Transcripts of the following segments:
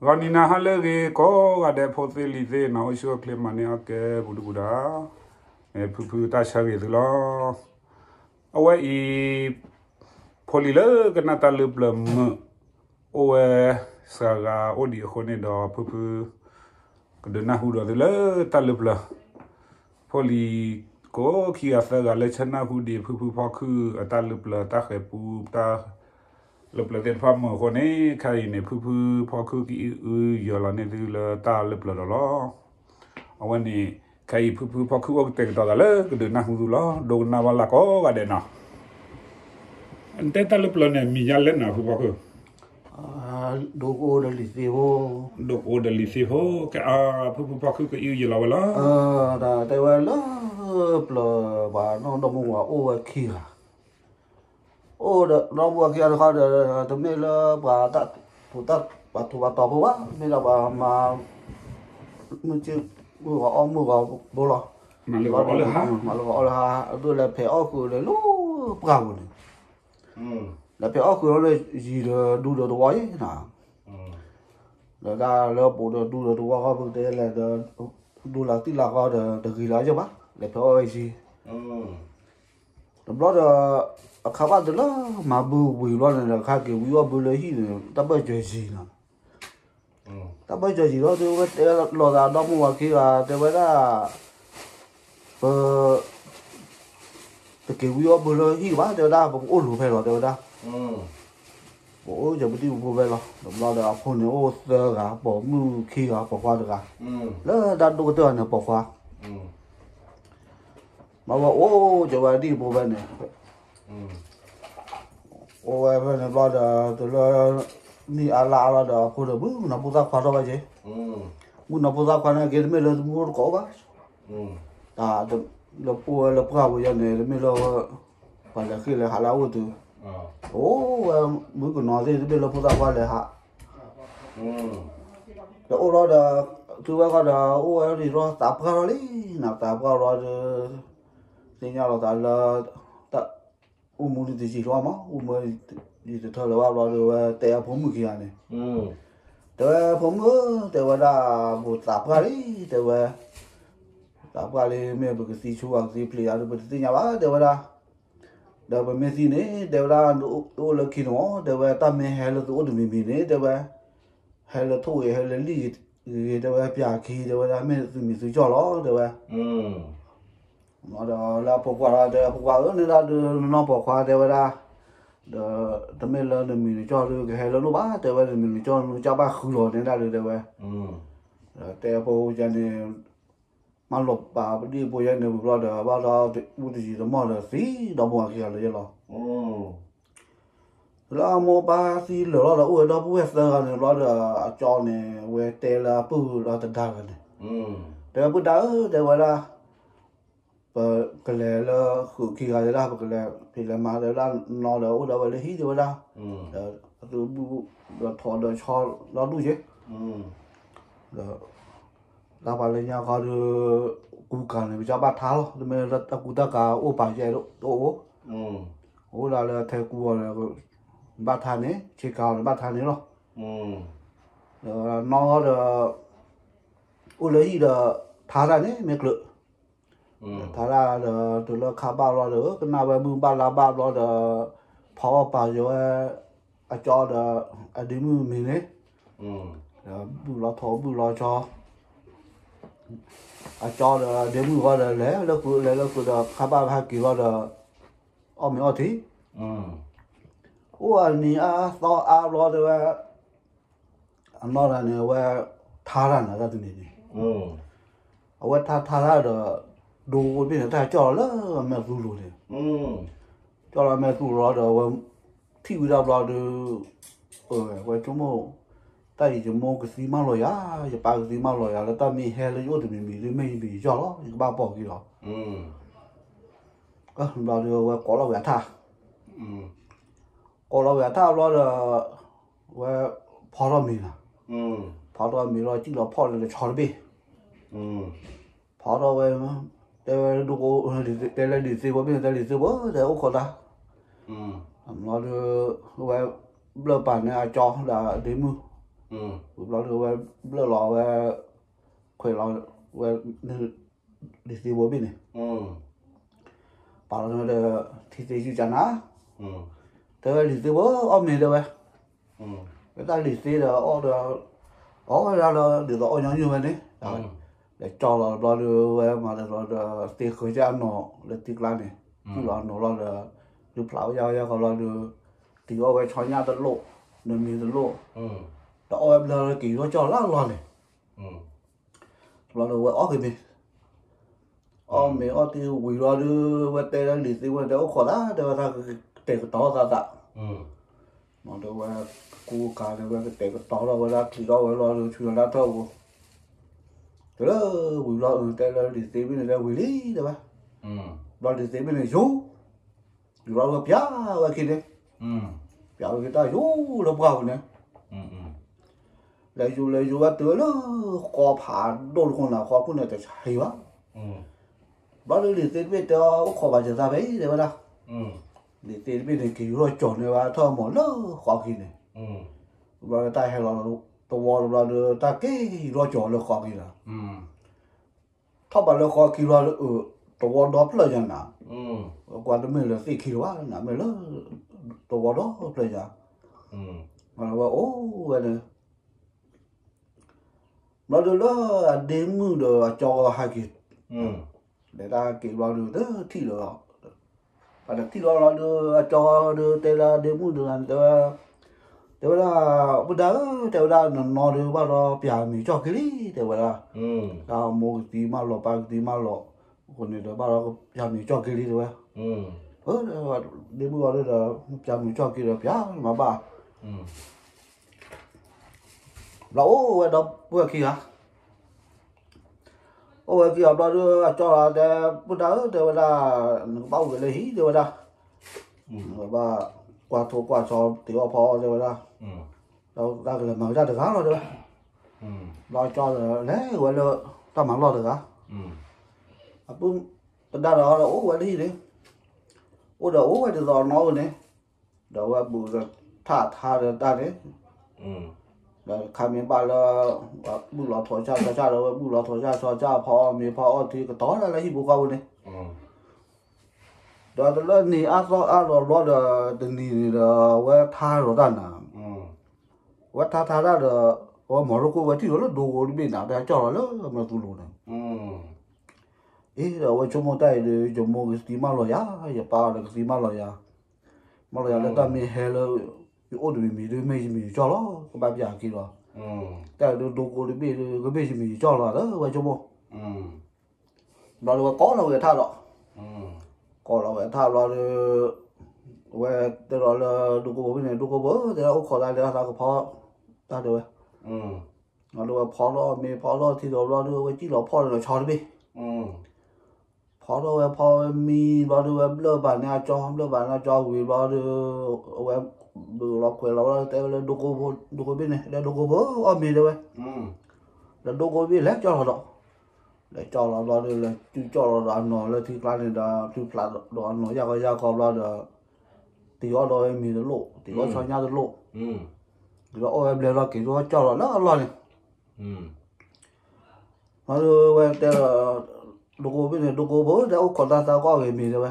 ဂီၤနံၤနၤဟါလၢအဂ့ၤ ကိးဂၤဒဲးဖိသ့ၣ်လံၤသ့ၣ်နီၤ အိၣ်ဆူၣ်အိၣ်ချ့မၤန့ၢ်အီၣ်ကဲပူၤဒုပူၤဒါ, မ့ၢ်ဖုဖုတၢ်ဆၢဂ့ၤသုလီၤ. အဝဲအံၤ ဖိလံၤလၢကနၣ်တၢ်လၢပျၢၤမုာ် အိၣ်ဝဲစှၤဂၤအိၣ်ဒံးအဃိန့ၣ်ဒီး ဖုဖု ကဒုးနၢ်ဟူဒီးသုလၢတၢ်လၢပျၢၤ ဖိလံၤကိးခံဂၤသၢဂၤလၢဆၢနၢ်ဟူဒံး ဖုဖုဖီခုၣ်အတၢ်လၢပျၢၤ တၢ်ဃဲၤပူ တၢ်လၢပျၢၤသ့ၣ်တဖၣ်မုာ်အဃိန့ၣ် ခဲအံၤန့ၣ် ဖုဖုဖီခုၣ်ကအံၣ်အုယၢၤလီၤန့ၢ်သုလၢတၢ်လၢပျၢၤဒီးလီၤ. အဝဲန့ၣ် ခဲအံၤဖုဖုဖီခုၣ်အိၣ်ကတဲာ်ကတီၤသးလၢကဒုးနၢ်ဟူသုလီၤ. ဒိကနၣ်ဘၣ်လၢကိးဂၤဒဲးနီၤ. နတဲတၢ်လၢပျၢၤန့ၣ် မံၤညါလဲၣ်နီၤ ဖုဖီခုၣ် ဒိကအိၣ်ဒီးလံၤသ့ၣ်ဖိ, ဒိကအိၣ်ဒီးလံၤသ့ၣ်ဖိ, ကဲအဖုဖုဖီခုၣ်ကအံၣ်အုယၢၤလီၤဝဲလီၤ. တဲဝဲလၢပျၢၤပှၤနီၢ်ဒီမါဝၤအိၣ်ဝဲခံဂၤ, အိၣ်ဒီးနီၢ်မါဝၤခံဂၤတခီဒီး တမ့ၢ်လၢပှၤတၢ် ပှၤထူးပှၤတီၤဖိဘၣ်, မ့ၢ်ဒီးပှၤမၤ မုၢ်ဆ့ၣ်မုၢ်ဂီၤအီၣ်မုၢ်ဂီၤဘိလီၤ. မၤလၢဂီၤအီၣ်လၢဟါ, မၤလၢဂီၤအီၣ်လၢဟါ, အဒိၣ်လဲၤဖဲးအီၣ်ဃုာ်လၢလၢပှၢ်ပူၤန့ၣ် လဲၤဖဲးအီၣ်ဃုာ်လီၤလၢယံၤဒီးဒူဒီးတဝီအံၤနီၤ, ဒီးတၢ်လၢပူၤဒီးဒူဒီးတဝီဃီ ပကတဲလဲၣ်ဒီး ဒူလၢသံၣ်လၢဃီဒီးတဂ့ၤလၢၤဘၣ်, လဲၤဖဲးအီၣ်ဝဲယံၤ တဘျီဒီး အခါဘၣ်တလၢမၤဘုဝံၤဘျီန့ၣ်ဒီး ခါက့ၤဝံအီၣ်ဘုလၢဟံၣ်န့ၣ် တၢ်ဘၢၣ်စၢၤယံၤနီၤ, တၢ်ဘၢၣ်စၢၤယံၤလီၤ သုဝဲတဲလီၤသးဒီမါဝၤခံဂၤ တဲဝဲဒၣ် ပ တက့ၤဝံအီၣ်ဘုလၢဟံၣ်ဘၣ် တဲဝဲဒၣ် ပကအိၣ်လူၤဖဲလီၤ တဲဝဲဒၣ်, ပအိၣ်ကၢပတံၢ်ပဖိဖဲလီၤ တဘျီဒီးအဖိန့ၣ်အိၣ်သၢဂၤ ပိာ်မုၣ်ခံဂၤ ပိာ်ခွါတဂၤ, လၢတၢ်ဒိၣ်ကတၢၢ်န့ၣ်ပိာ်ခွါ မ့ၢ်ဝဲအိၣ်ကၢဝဲဒံၣ်ဖိဖဲန့ၣ်, အိၣ်ဝဲဖဲန့ၣ်ဘျီဒီး တုၤလၢ နံၣ်အါလါအါလီၤဒီး အဖိဒီးမုၣ်ကနီၤဖိသၣ်ခွါထီၣ်ဘၣ်က့ၤ, မုၣ်ကနီၤဖိသၣ်ခွါန့ၣ်က့ၤ တမ့ၢ်လၢသမူတကိးဘၣ်, တၢ်လၢပအိၣ်ဝဲလၢပှၢ်ပူၤယဲန့ၣ် တမ့ၢ်လၢ ပှၤလဲၤဃ့လဲၤဟးလၢအအိၣ်တုၤ, အိၣ်ဝဲမုၣ်ကနီၤသ့ၣ် တမ့ၢ်လၢဖိသၣ်ခွါလဲၤဟး ဒီးအိၣ်လီၤဒီး တုၤဝဲဃီဒီး အိၣ်ဝဲဒၣ်ဒီးသးပှၢ်ထီၣ်လံ, နသးပှၢ်လီၤဒီး သ့ၣ်ညါလီၤသးလၢ တၢ်အိၣ်မူဒ်တယံာ်လီၤမး အိၣ်မူဒ်တထၢလၢၤဘၣ်ဘျီဒီး ဝဲတဲအဖိမုၣ်ခံဂၤန့ၣ်, တဲဝဲဖိမုၣ်ဧၢ တဲဝဲဒၣ် ပသးပှၢ်လံ တဲဝဲ, သးပှၢ်လံ မ့ၢ်ပကသံဆူၣ်အကသံဖျံးယၤဒီး ပတသ့ၣ်ညါဘၣ် တဲဝဲဒၣ် ဒီးပမ့ၢ်သံန့ၣ် တဲဝဲဒၣ် တအိၣ်လၢခံန့ၣ်မး တဲဝဲ တၢ်မ့ၢ်ဟဲလၢသုအိၣ်တမံၤမံၤန့ၣ် တဲဝဲ ဟဲလၢထိၣ်ဂ့ၤ ဟဲလၢလံၣ်ဂ့ၤ တဲဝဲ ပၠးခံ တဲဝဲဒၣ် မ့ၢ်သုမံၤသုကၠီၣ်လီၤ တဲဝဲ, ဒီးလၢအဖိခွါဒီး တဲအဖိခွါဧၢ နဲဒၣ်ဒုး နနီၢ်ပိာ်ခွါ တဲဝဲဒၣ်, ဒီးတမ့ၢ်လၢနမံၤနကၠီၣ်ဒုး ကဟဲလၢနအိၣ်ဘၣ် တဲဝဲ နမံၤနကၠီၣ် နကၠီၣ်ဘၣ်ဃုလီၤ နဲဒၣ်ဒုး တဲဝဲ, ဒီးတဲအဖိယဲန့ၣ် မၤလိာ်ပာ်ပဒံၣ်ဖိယဲန့ၣ် ဝံၤဘျီဒီး ဘၣ်ဒီး အူတယံာ်တမီၢ်ဒီး သံဒီမါဝၤခံဂၤလၢယဲလီၤ. လၢအမိၢ်ပၢ်သံလၢာ်လီၤဒီး အိၣ်ဝဲဒီပုၢ်ဝဲၢ်သၢဂၤန့ၣ်ဘျီဒီး အကၠီန့ၣ် ဝဲတဲလၢအပုၢ်ဒီးတဒါဂၤန့ၣ်, တဲပုၢ်ဒါဧၢ တဲဝဲဒၣ်, ပကလဲၤလၢဃုာ်ခံဂၤတဲဒၣ် ပကလဲၤဖံးလဲၤမၤတဲဝဲဒၣ် နီၢ်ဒီးအိၣ်ဒီးဝဲလၢဟံၣ်တဲဝဲဒၣ်, ဒီးအသုဘူၣ်ဒီးထိးဒီးဆီ ဒီဒူၣ်က့ၤ ဒီး တၢ်ပှၤလၢညါခီဒီး ကူကၤန့ၣ် ပကဘၣ်ထါလီၤ တမ့ၢ်လၢတၢ်ကူတၢ်ကၤအိၣ်ပာ်ယဲၢ်တအိၣ်, အိၣ်ဒၣ်လၢထဲကူအီၤဒီး ဘၣ်ထါန့ၣ် ဆ့ကၤအီၤဒီးဘၣ်ထါန့ၣ်လီၤ. ဒီးနီၢ်ဒီး အိၣ်လၢဟံၣ်ဒီး ထါတၢ်န့ၣ် မ့ၢ်ကျၢၤ ထါတၢ်ဒီး တုၤလၢခါဘၣ်ဘျီဒီး ကနၣ်ဝဲမုၢ်ဘၣ်လါဘၣ်ဘျီဒီး ဖီအီၣ်ပာ်ယီၤဝဲ အကၠီဒီး အဒ့မုၣ်မံၤန့ၣ်, ဒီးဘုၣ်လီၤထိးဘုၣ်လီၤဆီ အကၠီဒီးဒ့မုၣ်ဃီဒီး လဲၤလၢဃုာ်လဲၤလၢဃုာ်ဒီး ခါဘၣ်ဟဲက့ၤဘျီဒီး အီၣ်မ့ၤအီထံ အိၣ်အနံၤအါသီအါဘျီတဲဝဲ အနီၢ်တဂၤန့ၣ် အဝဲထါတၢ်န့ၣ်တၢ်တနံၤန့ၣ်, အဝဲထါထါတၢ်ဒီး ဒိဖိန့ၣ် တၢ်ကၠီၣ်လီၤလၢအမဲာ်သူလိၤန့ၣ်, ကၠီၣ်လီၤအမဲာ်သူလိၤဒီး အဝဲထံၣ်ဝံၤတၢ်ဘျီဒီး ဝဲဆိကမိၣ် တၢ်အံၤယမိၢ်ကသံမၢလီၤယၤ ယပၢ်ကသံမၢလီၤယၤ လၢတၢ်မ့ၢ်ဟဲလၢယအိၣ်တမံၤမံၤ ဒ်မ့ၢ်ယမံၤယကၠီၣ်လီၤ ယကဘၣ်ပိာ်က့ၤလီၤ. ဘျီဒီး အဝဲကိးလီၤဝဲအထါ ကိးလီၤဝဲအထါဘျီဒီး ဝဲဖီထီၣ်မ့ၤနီၤ, ဖီထီၣ်မ့ၤလီၤ စံၣ်လီၤဖီၣ်လၢလၢဆီတဘ့ၣ်, ဖီထီၣ်ဝဲ တဲဝဲဒၣ် တဲလၢလံၤသ့ၣ်ဖိ မ့ၢ်တဲလံၤသ့ၣ်ဖိ တဲအိၣ်ခိးတၢ်, ဘျီဒီး ဝဲဘျၢၣ်ပာ်န့ၢ်အကၠီဒီးဒ့မုၣ်, ဝံၤဘျီဒီးဝဲဘျၢၣ်လီၤဝဲ ခွဲးလီၤဝဲ လံာ်သ့ဘိဘ့ၣ်န့ၣ် ပာ်လီၤန့ၣ်ဒီး ထံသ့ဆူၣ်ကၢနၤ တဲဝဲလံာ်သ့ဘိအီၣ်မ့ၤတဲဝဲ ဝဲတၢ်လံာ်သ့ဒီးအီၣ်ဒီး အီၣ်ဝဲဒၣ်လၢဒ်သိးအီၣ်ညီနုၢ်ဝဲန့ၣ် လဲၤကၠီလီၤဘျီဒီးဝဲမၤတလီၤဒီး သ့ဃၢၤကၢအနီၢ်လၢထံကျါန့ၣ် ကုၢ်လီၤအနီၢ်လီၤဒီး ဒုးဖျးဝဲယၢ်ဝဲယၢ်ဃီလီၤဒီး တံၤအီၣ်ဝဲဆီညၣ်တလိၣ် နမံၤတလိၣ် ဒီးအီၣ်ဝဲဘျၢလၢက့ၤယီၢ်ကၠီလၢအလီၢ်န့ၣ် ဘျီဒီးဝဲအီၣ်က့ၤမ့ၤ အီၣ်မ့ၤအီၣ်တ့ၢ်ဝံၤလီၤဒီး ဝဲတဲလၢလံာ်သ့ဝဲတဲအိၣ်ခိးသး တဲဝဲတၢ်ကတဲာ်ကတီၤသးသး ဒီးဝဲကူကၤဒီးဝဲကတဲာ်ကတီၤလီၤဝဲဒၣ်ချံးထီၣ်ဝဲလီၤဒီး ဆူလီၤတၢ်ထၢၣ်အဃိ တဲလၢဝံၤလီၤအတဲလၢလံာ်သ့ဘ့ၣ်န့ၣ်တဲဝံၤလံတဲဝဲ ဘျီလံာ်သ့ဘ့ၣ်န့ၣ်ယိၤ ယိၤလီၤဒီးပျးဝဲခံန့ၣ် ပျးဝဲခံတၢ်ယိၤလၢပှၢ်ပူၤန့ၣ် လဲၤယိၤလဲၤယိၤဝဲတုၤဝဲလၢဃီဖးဒိၣ်တခိၣ်န့ၣ် ဃီခိၣ်န့ၣ်တဆံးဘၣ် ဘျီဒီးလံာ်သ့တဘ့ၣ်တဲအီၤအိၣ်ခိးဘၣ်စၢၤသးဖဲအံၤတဲဝဲဒၣ် လံာ်သ့တဘ့ၣ်န့ၣ် က့ၤယူၤထီၣ်ကၠီၤန့ၢ်ဝဲထီၣ်မီၤလၢဃီခံန့ၣ် ဘျီဒီးတၢ်ဟဲလီၤတဝီတဘျီဒီး တၢ်က့ၤယူၤထီၣ်ကၠီၤလၢဃီခံလီၤ ထီၣ်ဘးလၢဃီခံလီၤ တဝီဒီဖျၢၣ်ညါနၤ ကွၢ်တမ့ၢ်လၢသ့ၣ်ခံလၢၤဘၣ်နၤ မ့ၢ်လၢ တဝီဒီဖျၢၣ်ညါ ဝဲအိၣ်ဝဲန့ၣ် ဘျီဒီးလၢအဒ့မုၣ်ဒီးအကၠီဟဲက့ၤ လဲၤတၢ်က့ၤဘျီဒီး တထံၣ်လၢၤလီၤ ပှၤတထံၣ်လီၤလီၤဒီး အကၠီဒီးတဲလၢအဒ့မုၣ်ဒီး တဲဝဲ တဲဝဲဒၣ် ပုၢ်ဒါဧၢ တဲဝဲဒၣ် နနီၤဒီးဘၣ်ဒီးပျးမ့ၤကၠီၣ်က့ၤလံ တဲဝဲဒၣ် တၢ်မိၢ်ကသံမၢလီၤ ပၢ်ကသံမၢလီၤ အဃိန့ၣ်ဒီးဘၣ်ဒီးပျးမ့ၤကၠီၣ်က့ၤလံ တဲဝဲ ဒ့မုၣ်အီၤဒီး ပျးမ့ၤကၠီၣ်က့ၤဒီးပျးမၤဘၣ် ဘျီအိၣ်ဝဲဒီးပှၢ်ခံဂၤ အိၣ်ဝဲခံဂၤဘျီဒီး အကၠီတဲ ပုၢ်ဒါဧၢ တဲဝဲဒၣ် နကဘၣ်အိၣ်က့ၤလၢဟံၣ် တဲဝဲဒၣ် နကဘၣ်ကွၢ်ထိကွၢ်ဆီ တ့အီၣ်ဖီအီၣ် တဲဝဲဒၣ် ဒီးတၢ်ကလဲၤမၤကတၢ်တဂၤလီၤ တဲဝဲ ဘျီကၠီဒီး လဲၤဝဲလၢတၢ်မၤလီၢ်တဂၤ အပုၢ်တဒါဒီး အိၣ်ဝဲလၢဟံၣ်န့ၣ် အိၣ်ဒီးအိၣ်ဝဲဒ်သိးအနီၢ်အိၣ်န့ၣ် ဒီးဝဲဘူးဒီးထးထါဒီးတၢ်န့ၣ် ဒီးခါမ့ၢ်ဘၣ်လၢ ဝဲဘူးလီၤထိးဆၣ်ဆီဆၣ်ဒီး ဝဲဘူးလီၤထိးဆၣ်ဆီဆၣ် ဖီအီၣ်မ့ၤဖီအီၣ်ထံကတီၤတၢ်လၢဟံၣ်ပူၤဃီပူၤန့ၣ် ဒီးတလၢန့ၣ်အါသီအါလီၤဘျီဒီး တနံၤန့ၣ်ဒီး ဝဲထါဒီးတၢ်နၤ ဝဲထါထါတၢ်ဒီး ဝဲမီၤရိကိၣ်ဝဲထံၣ်လီၤလၢဒိကိးတဘ့ၣ်နၤ တဲကၠီလီၤလၢမၢသူလိၤန့ၣ် အ့ဒီးအဝဲဆိကမိၣ်တၢ်အံၤဒီး ယမိၢ်ကသံမၢလီၤယၤ ယပၢ်ဒီးကသံမၢလီၤယၤ မၢလီၤယၤလၢတၢ်မ့ၢ်ဟဲလၢ ယအိၣ်တမံၤမံၤဒီး မ့ၢ်ယမံၤယကၠီလီၤ ကဘၣ်ပျးက့ၤလီၤ တၢ်အံၤဒီးဒိကိးတဘ့ၣ်ဒီး ကမ့ၢ်ယမံၤယကၠီလီၤ ဒီးဝဲဆိကမိၣ် ဘျီဒီးဝဲကိးလီၤဝဲထါလီၤ ကိးလီၤဝဲထါဘျီဒီး အဝဲတဲလီၤလၢဒိကိးဘိန့ၣ် ဒိကိးဘိ တဲဒၣ်အိၣ်ခိးတၢ်လၢအသးကဖီ တၢ်တဲဝဲ ဒီးဝဲဖီထီၣ်မ့ၤဖီထီၣ်ထံဒီးဘျီဒီး ဝဲစံၣ်လီၤဖီၣ်ဒီးဆီတဘ့ၣ် ဖီထီၣ်ဝဲဖီဝဲမံဘျီဒီး ဝဲဘျၢၣ်ဘၣ်န့ၢ်အကၠီ ဘျၢၣ်ဘၣ်န့ၢ်အကၠီဝံၤဘျီဒီး အဝဲဘုးလီၤခွဲးလီၤဝဲ တဲဝဲလၢဒိကိးဘိ ဒိကိးဘ့ၣ်န့ၣ် လၢဒိကိးဘိအီၣ်မ့ၤတဲဝဲ လၢဒိကိးဘ့ၣ်လဲၤကၠီလီၤဒီး လဲၤကၠီလီၤဘျီဒီး လဲၤတုၤကၠီလီၤဒီးအနီၢ်လၢထံကျါန့ၣ်ဒီး ဖျုဖျးဒီးအနီၢ်ယၢ်ကီယၢ်ကီဘျီဒီး တ့ၤအီၣ်ဒီးဝဲမ့ၤတလိၣ် တ့ၤအီၣ်ဆီညၣ်တလိၣ် ဒီးအီၣ်ဝဲဘျဲလီၤက့ၤဒီးကၠီလီၤလၢအလီၢ်န့ၣ် ဘျီဒီးဝဲတဲဒီး ဒိကိးဘ့ၣ်န့ၣ် ဒိကိးဘိ တဲအိၣ်ခိးတၢ်သးကအီၣ်ဂ့ၤမ့ၤတဲဝဲ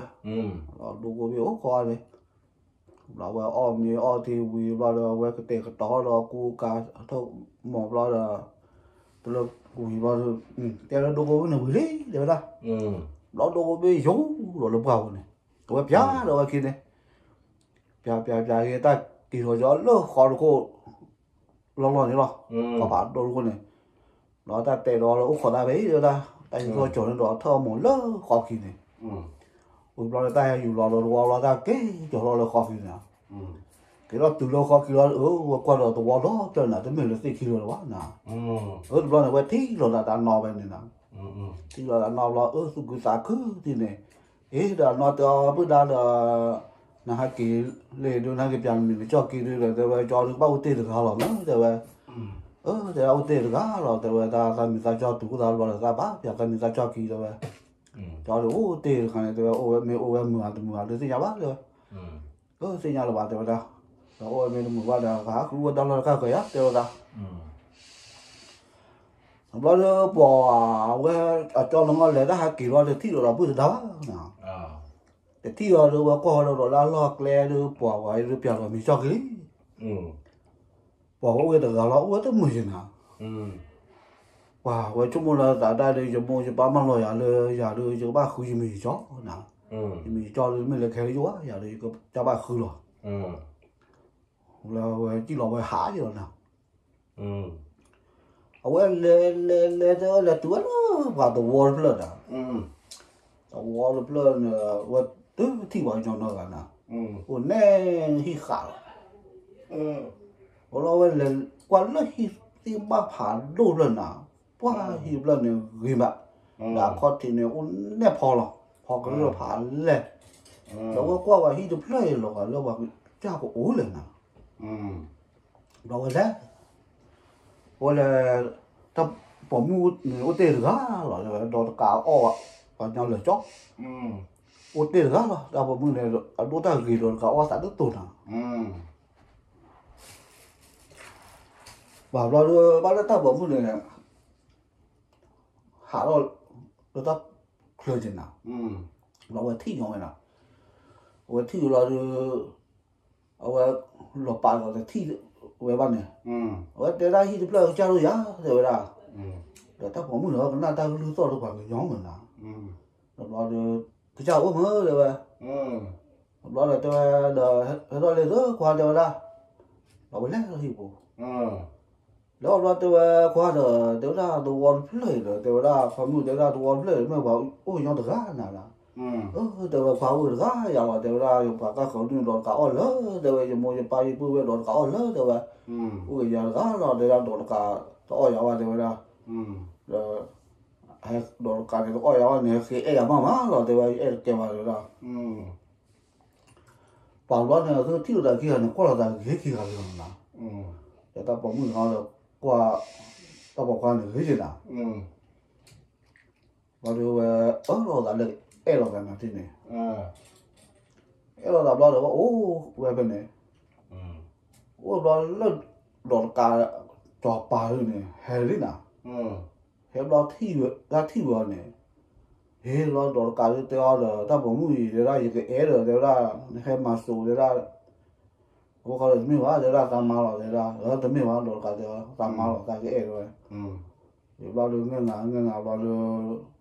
ဒိကိးဘ့ၣ်အိၣ်ခိးအီၤန့ၣ် ဘျီဝဲအီၣ်မ့ၤအီၣ်ထံဝံၤဘျီဒီး ဝဲကတဲာ်ကတီၤဒီးကူကၤထၢၣ်မီၤဘျီဒီး တလၢဝံၤဘျီဒီး တဲလၢဒိကိးဘ့ၣ်န့ၣ်ဝံၤလံတဲဝဲဒၣ် ဘျီဒိကိးဘ့ၣ်ယိာ်လီၤလၢပှၢ်ပူၤန့ၣ် အဝဲပျးဒီးဝဲခံန့ၣ် ပျးပျးပျးက့ၤတၢ်က့ၤထီၣ်ကၠီလၢဃီတခိၣ် လီၢ်လီၢ်န့ၣ်လီၤ ဃီဖးဒိၣ်တခိၣ်န့ၣ် ဒီးတၢ်တဲဒီးလၢအိၣ်ခိးတၢ်ဖဲအံၤတဲဝဲဒၣ် တၢ်ဟံးထီၣ်ကၠီၤန့ၣ်ဒီးထၢၣ်မီၤလၢဃီခံန့ၣ် ဝံၤဘျီဒီးတၢ်ဟဲယူၤလီၤဒီးတဝီလီၤ တၢ်က့ၤကၠီၤထီၣ်လၢဃီခံန့ၣ် က့ၤထီၣ်တုၤလၢဃီခံလီၤ အဝဲကွၢ်ဒီးတဝီဒီဖျၢၣ်န့ၣ် တမ့ၢ်လၢသ့ၣ်ခံလၢၤဘၣ်နၤ အၢ တဘျီန့ၣ် ဝဲထံၣ်လီၤသးတၢ်နီၣ်ဝဲန့ၣ်နၤ ထံၣ်လီၤသးနီၣ်ဘျီ အၢ သူၣ်ခုသးခုထံၣ်န့ၣ် အ့ ဒီးနီၣ်တဲအီၤ ပုၢ်ဒါဒီး နဟဲက့ၤလၢဒုး နဟဲက့ၤပျးနမံၤနကၠီၣ်က့ၤဒုးဒီး တဲဝဲ ကၠီဒုးကဘၣ်အိၣ်တ့ၢ်တဂၤလီၤမ့ၢ် တဲဝဲ အၢ တဲဝဲအိၣ်တ့ၢ်တဂၤလီၤ တဲဝဲ တၢ်သးမံၤသးကၠီၣ်တုၤခိၣ်သးဘျီဒီး သးဘၣ်ပျးသးမံၤသးကၠီၣ်က့ၤတဲဝဲ ကၠီဒုးအိၣ်တ့ၢ်တဂၤန့ၣ် တဲဝဲ အိၣ်ဝဲမ့ၢ်အိၣ်ဝဲမုာ်ဧါတမုာ်ဧါဒုးသ့ၣ်ညါဘၣ်တဲဝဲ အၢ သ့ၣ်ညါလၢၤဘၣ်တဲဝဲဒၣ် ဒီးအိၣ်ဝဲမ့ၢ်တမုာ်ဘၣ်ဒီး ဂၤဃုဝဲတၢ်လီၢ်တခါကယၤတဲဝဲဒၣ်, ဘျီဒီးပှၤဝဲ အကၠီလၢငီၢ်လဲၤတၢ်ဟးက့ၤလီၤတထံၣ်ဒီးဒီပုၢ်တဒါဘၣ်, တထံၣ်အီၤဒီးဝဲကွၢ်ဃီဒီးလၢအလီၢ်ကျဲဒီး ပှၤဝဲဒုးပျးလီၤမံၤကၠီၣ်က့ၤလံ, ပှၤဝဲအိၣ်ဝဲတဂၤလီၤ အိၣ်ဝဲတမုာ်ယဲၢ်နၤ, ပှၤဝဲဆိကမိၣ်လၢသးဒၣ်ဒီး ယမိၢ်ယပၢ်မၢလီၤယၤလၢယၤဒီး ယကဘၣ်ဃုယမံၤယကၠီၣ်နၤ, ယမံၤယကၠီၣ်ဒီးမ့ၢ်လၢခဲလၢာ်ယိၣ်ဧါ ယၤဒီးယကဘၣ်ဃုလီၤ, လၢဝဲစံၣ်လီၤဝဲဟးယဲၢ်လီၤနၤ, အဝဲလဲၤလဲၤလဲၤတဲဝဲလဲၤတုၤဝဲလၢပှၤသဝီတဖျၢၣ်ဒီး, သဝီတဖျၢၣ်န့ၣ် ဝဲတုၤထံၣ်ပှၤကညီနီတဂၤနၤ, အိၣ်နဲဟံၣ်ဃးလီၤ, အလီၢ်ဝဲလဲၤကွၢ်လၢဟံၣ်သ့ၣ်ဘၣ်ဖးဒိၣ်ဖျၢၣ်နၤ, ပှၢ်ဟံၣ်တဖျၢၣ်န့ၣ်ဂ့ၤဘၣ်, ဒီးအခီၣ်ထံးန့ၣ်အိၣ်နဲၣ်ဖီလီၤ, ဖီကရၢၢ်ဖးလဲၢ်, ဒီးဝဲကွၢ်ဝဲဟံၣ်တဖျၢၣ်အံၤလီၤဂာ်လၢပှၤကစၢ်ကအိၣ်လဲၣ်နၤ, ဒီးဝဲလဲၤ ဝဲလဲၤ တၢ်ပိာ်မုၣ်န့ၣ်အိၣ်တ့ၢ်တဂၤလီၤ, ဒီးတကးအီၣ်ဘၣ် ပှၤကညီလၢာ်ကၠီ, အိၣ်တ့ၢ်တဂၤလီၤ, တၢ်ပိာ်မုၣ်န့ၣ် အဒိၣ်တၢ်ဂ့ၤဒီးတကးအီၣ်သးတတိၤနၤ, ဘၣ်ဘျီဒီး ဘၣ်လၢတၢ်ပိာ်မုၣ်န့ၣ် ဟးထီၣ်လၢတၢ်ချၢက့ၤနၤ, ဘျီဝဲထံၣ်ညီဝဲနၤ, အဝဲထံၣ်ဝဲလီၤဒီး အဝဲလီၤပာ်လီၤတထံၣ်ဝဲဘၣ်န့ၣ်, အဝဲတဲဒၣ်ဟံၣ်တဖျၢၣ်ကစၢ်ဒိၣ်ယၤ တဲဝဲဒၣ်, ဒီးတၢ်ပိာ်မုၣ်န့ၣ် ကနၣ်တၢ်ကလုၢ်သီၣ်လၢပှၤကညီမုၢ်နၤ, ဒီးဘျီဒီး ကစၢ်အိၣ်မုၢ်တဲဝဲ, ဘျီဒီးတဲဝဲဒီး ဟဲထီၣ်လံဒီးခွါတဲဝဲဒၣ်, ဒီးဝဲလဲၤလီၤဟံၣ်ပူၤ လၢအဘျီတဲဝဲခွါဒီး တဲဝဲဒၣ်သဝီတဖျၢၣ်အံၤဒီး တဲဝဲဒၣ် ခွါမုၣ်တဲဝဲဒၣ်သဝီတဖျၢၣ်အံၤ မ့ၢ်ပှၤအိၣ်ကညီတဂၤနၤလီၤ, တဲဝဲခွါအိၣ်တဂၤယၤလီၤ တဲဝဲဒၣ် ယပှၤကၢ်ဃီၤဒုၣ်ဒီးတကးအီၣ်လၢ တဲဝဲ ယမိၢ်ယပၢ်ယပုၢ်ဝဲၢ်ဒီးတကးအီၣ်လၢ တဲဝဲ, အိၣ်ကယၤတဂၤလီၤ တဲဝဲဒၣ်ဒီးတကးတအီၣ်ယၤဘၣ် တဲဝဲဒၣ်, ဒီး ဒီးတကးန့ၣ်တအီၣ်ယၤဘၣ်န့ၣ် ဟဲအဲၣ်ယၤမးမးလီၤ တဲဝဲ ယအဲၣ်တကဲဘၣ် တဲဝဲဒၣ် ပှၤဘျီန့ၣ် အသုထံၣ်လိာ်သးခံဂၤန့ၣ် ကွၢ်လိာ်သးဂ့ၤခံဂၤလီၤနၤ, ဒီးတၢ်ပိာ်မုၣ်န့ၣ်ဒီး ကွၢ် တၢ်ပိာ်ခွါန့ၣ်ဂ့ၤက့ၤနၤ, ဘျီဒီးဝဲ အၢၣ်လီၤသးလၢ အဲၣ်လီၤသးနၤထံၣ်န့ၣ်, အဲၣ်လီၤသးဘျီဒီးဝဲအိၣ်ဝဲဖဲန့ၣ်, အိၣ်ဘျီလၢ ဒီးတကး ကၠီၤပၤဒုန့ၣ် ဟဲလံနၤ, ဟဲဘျီထံၣ်ဝဲ တၢ်ထံၣ်ဝဲအီၤန့ၣ်, ဟ့ၣ်လီၤဒီးတကးဒုတဲအီၤဒီး တၢ်ပိာ်မုၣ်အံၤတဲဒၣ် ယကအဲၣ်ဒီးတဲဝဲဒၣ် နဟဲမၤစိၤတဲဒၣ် အဖိခွါဒီးတမ့ၢ်ဘၣ် တဲဝဲဒၣ်သးမါလီၤ တဲဝဲဒၣ် တမ့ၢ်ဘၣ် ဒီးတကးတဲ သးမါလီၤ သးကအဲၣ်တဲဝဲ, ယဘျီဒီးငဲၢ်ငါ ငဲၢ်ငါဘျီဒီး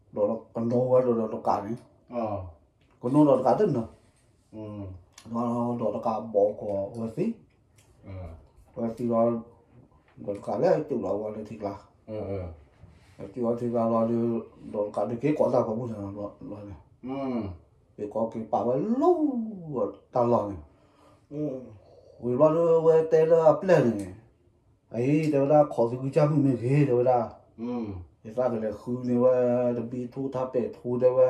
ဒီးကနိဝဲဒီးတကးန့ၣ်, ကနိဒီးတကးတနၢၤ, ဒီးဒီးတကးဘီကီးဝဲသံ, ဝဲသံလီၤ, ဒီးတကးလဲၤစူးလီၤဝဲလၢထံကျါ, စူးလီၤထံကျါလီၤဒီး ဒီးတကးဒုးက့ၤကိးတၢ်ပိာ်မုၣ်န့ၣ်လီၤ, က့ၤကိးက့ၤပာ်ဝဲလၢတၢ်လီၢ်န့ၣ်, ဝံၤဘျီဒီးဝဲတဲလၢအပျဲၢ်န့ၣ်, အအံၤ တဲဝဲဒၣ် ခိးသုကစၢ်မုၣ်မ့ၢ်ဂ့ၤ တဲဝဲဒၣ်, ယသးကလဲၤဃုန့ၢ်ဝဲ တဘံထူတၢ်ပဲာ်ထူ တဲဝဲ,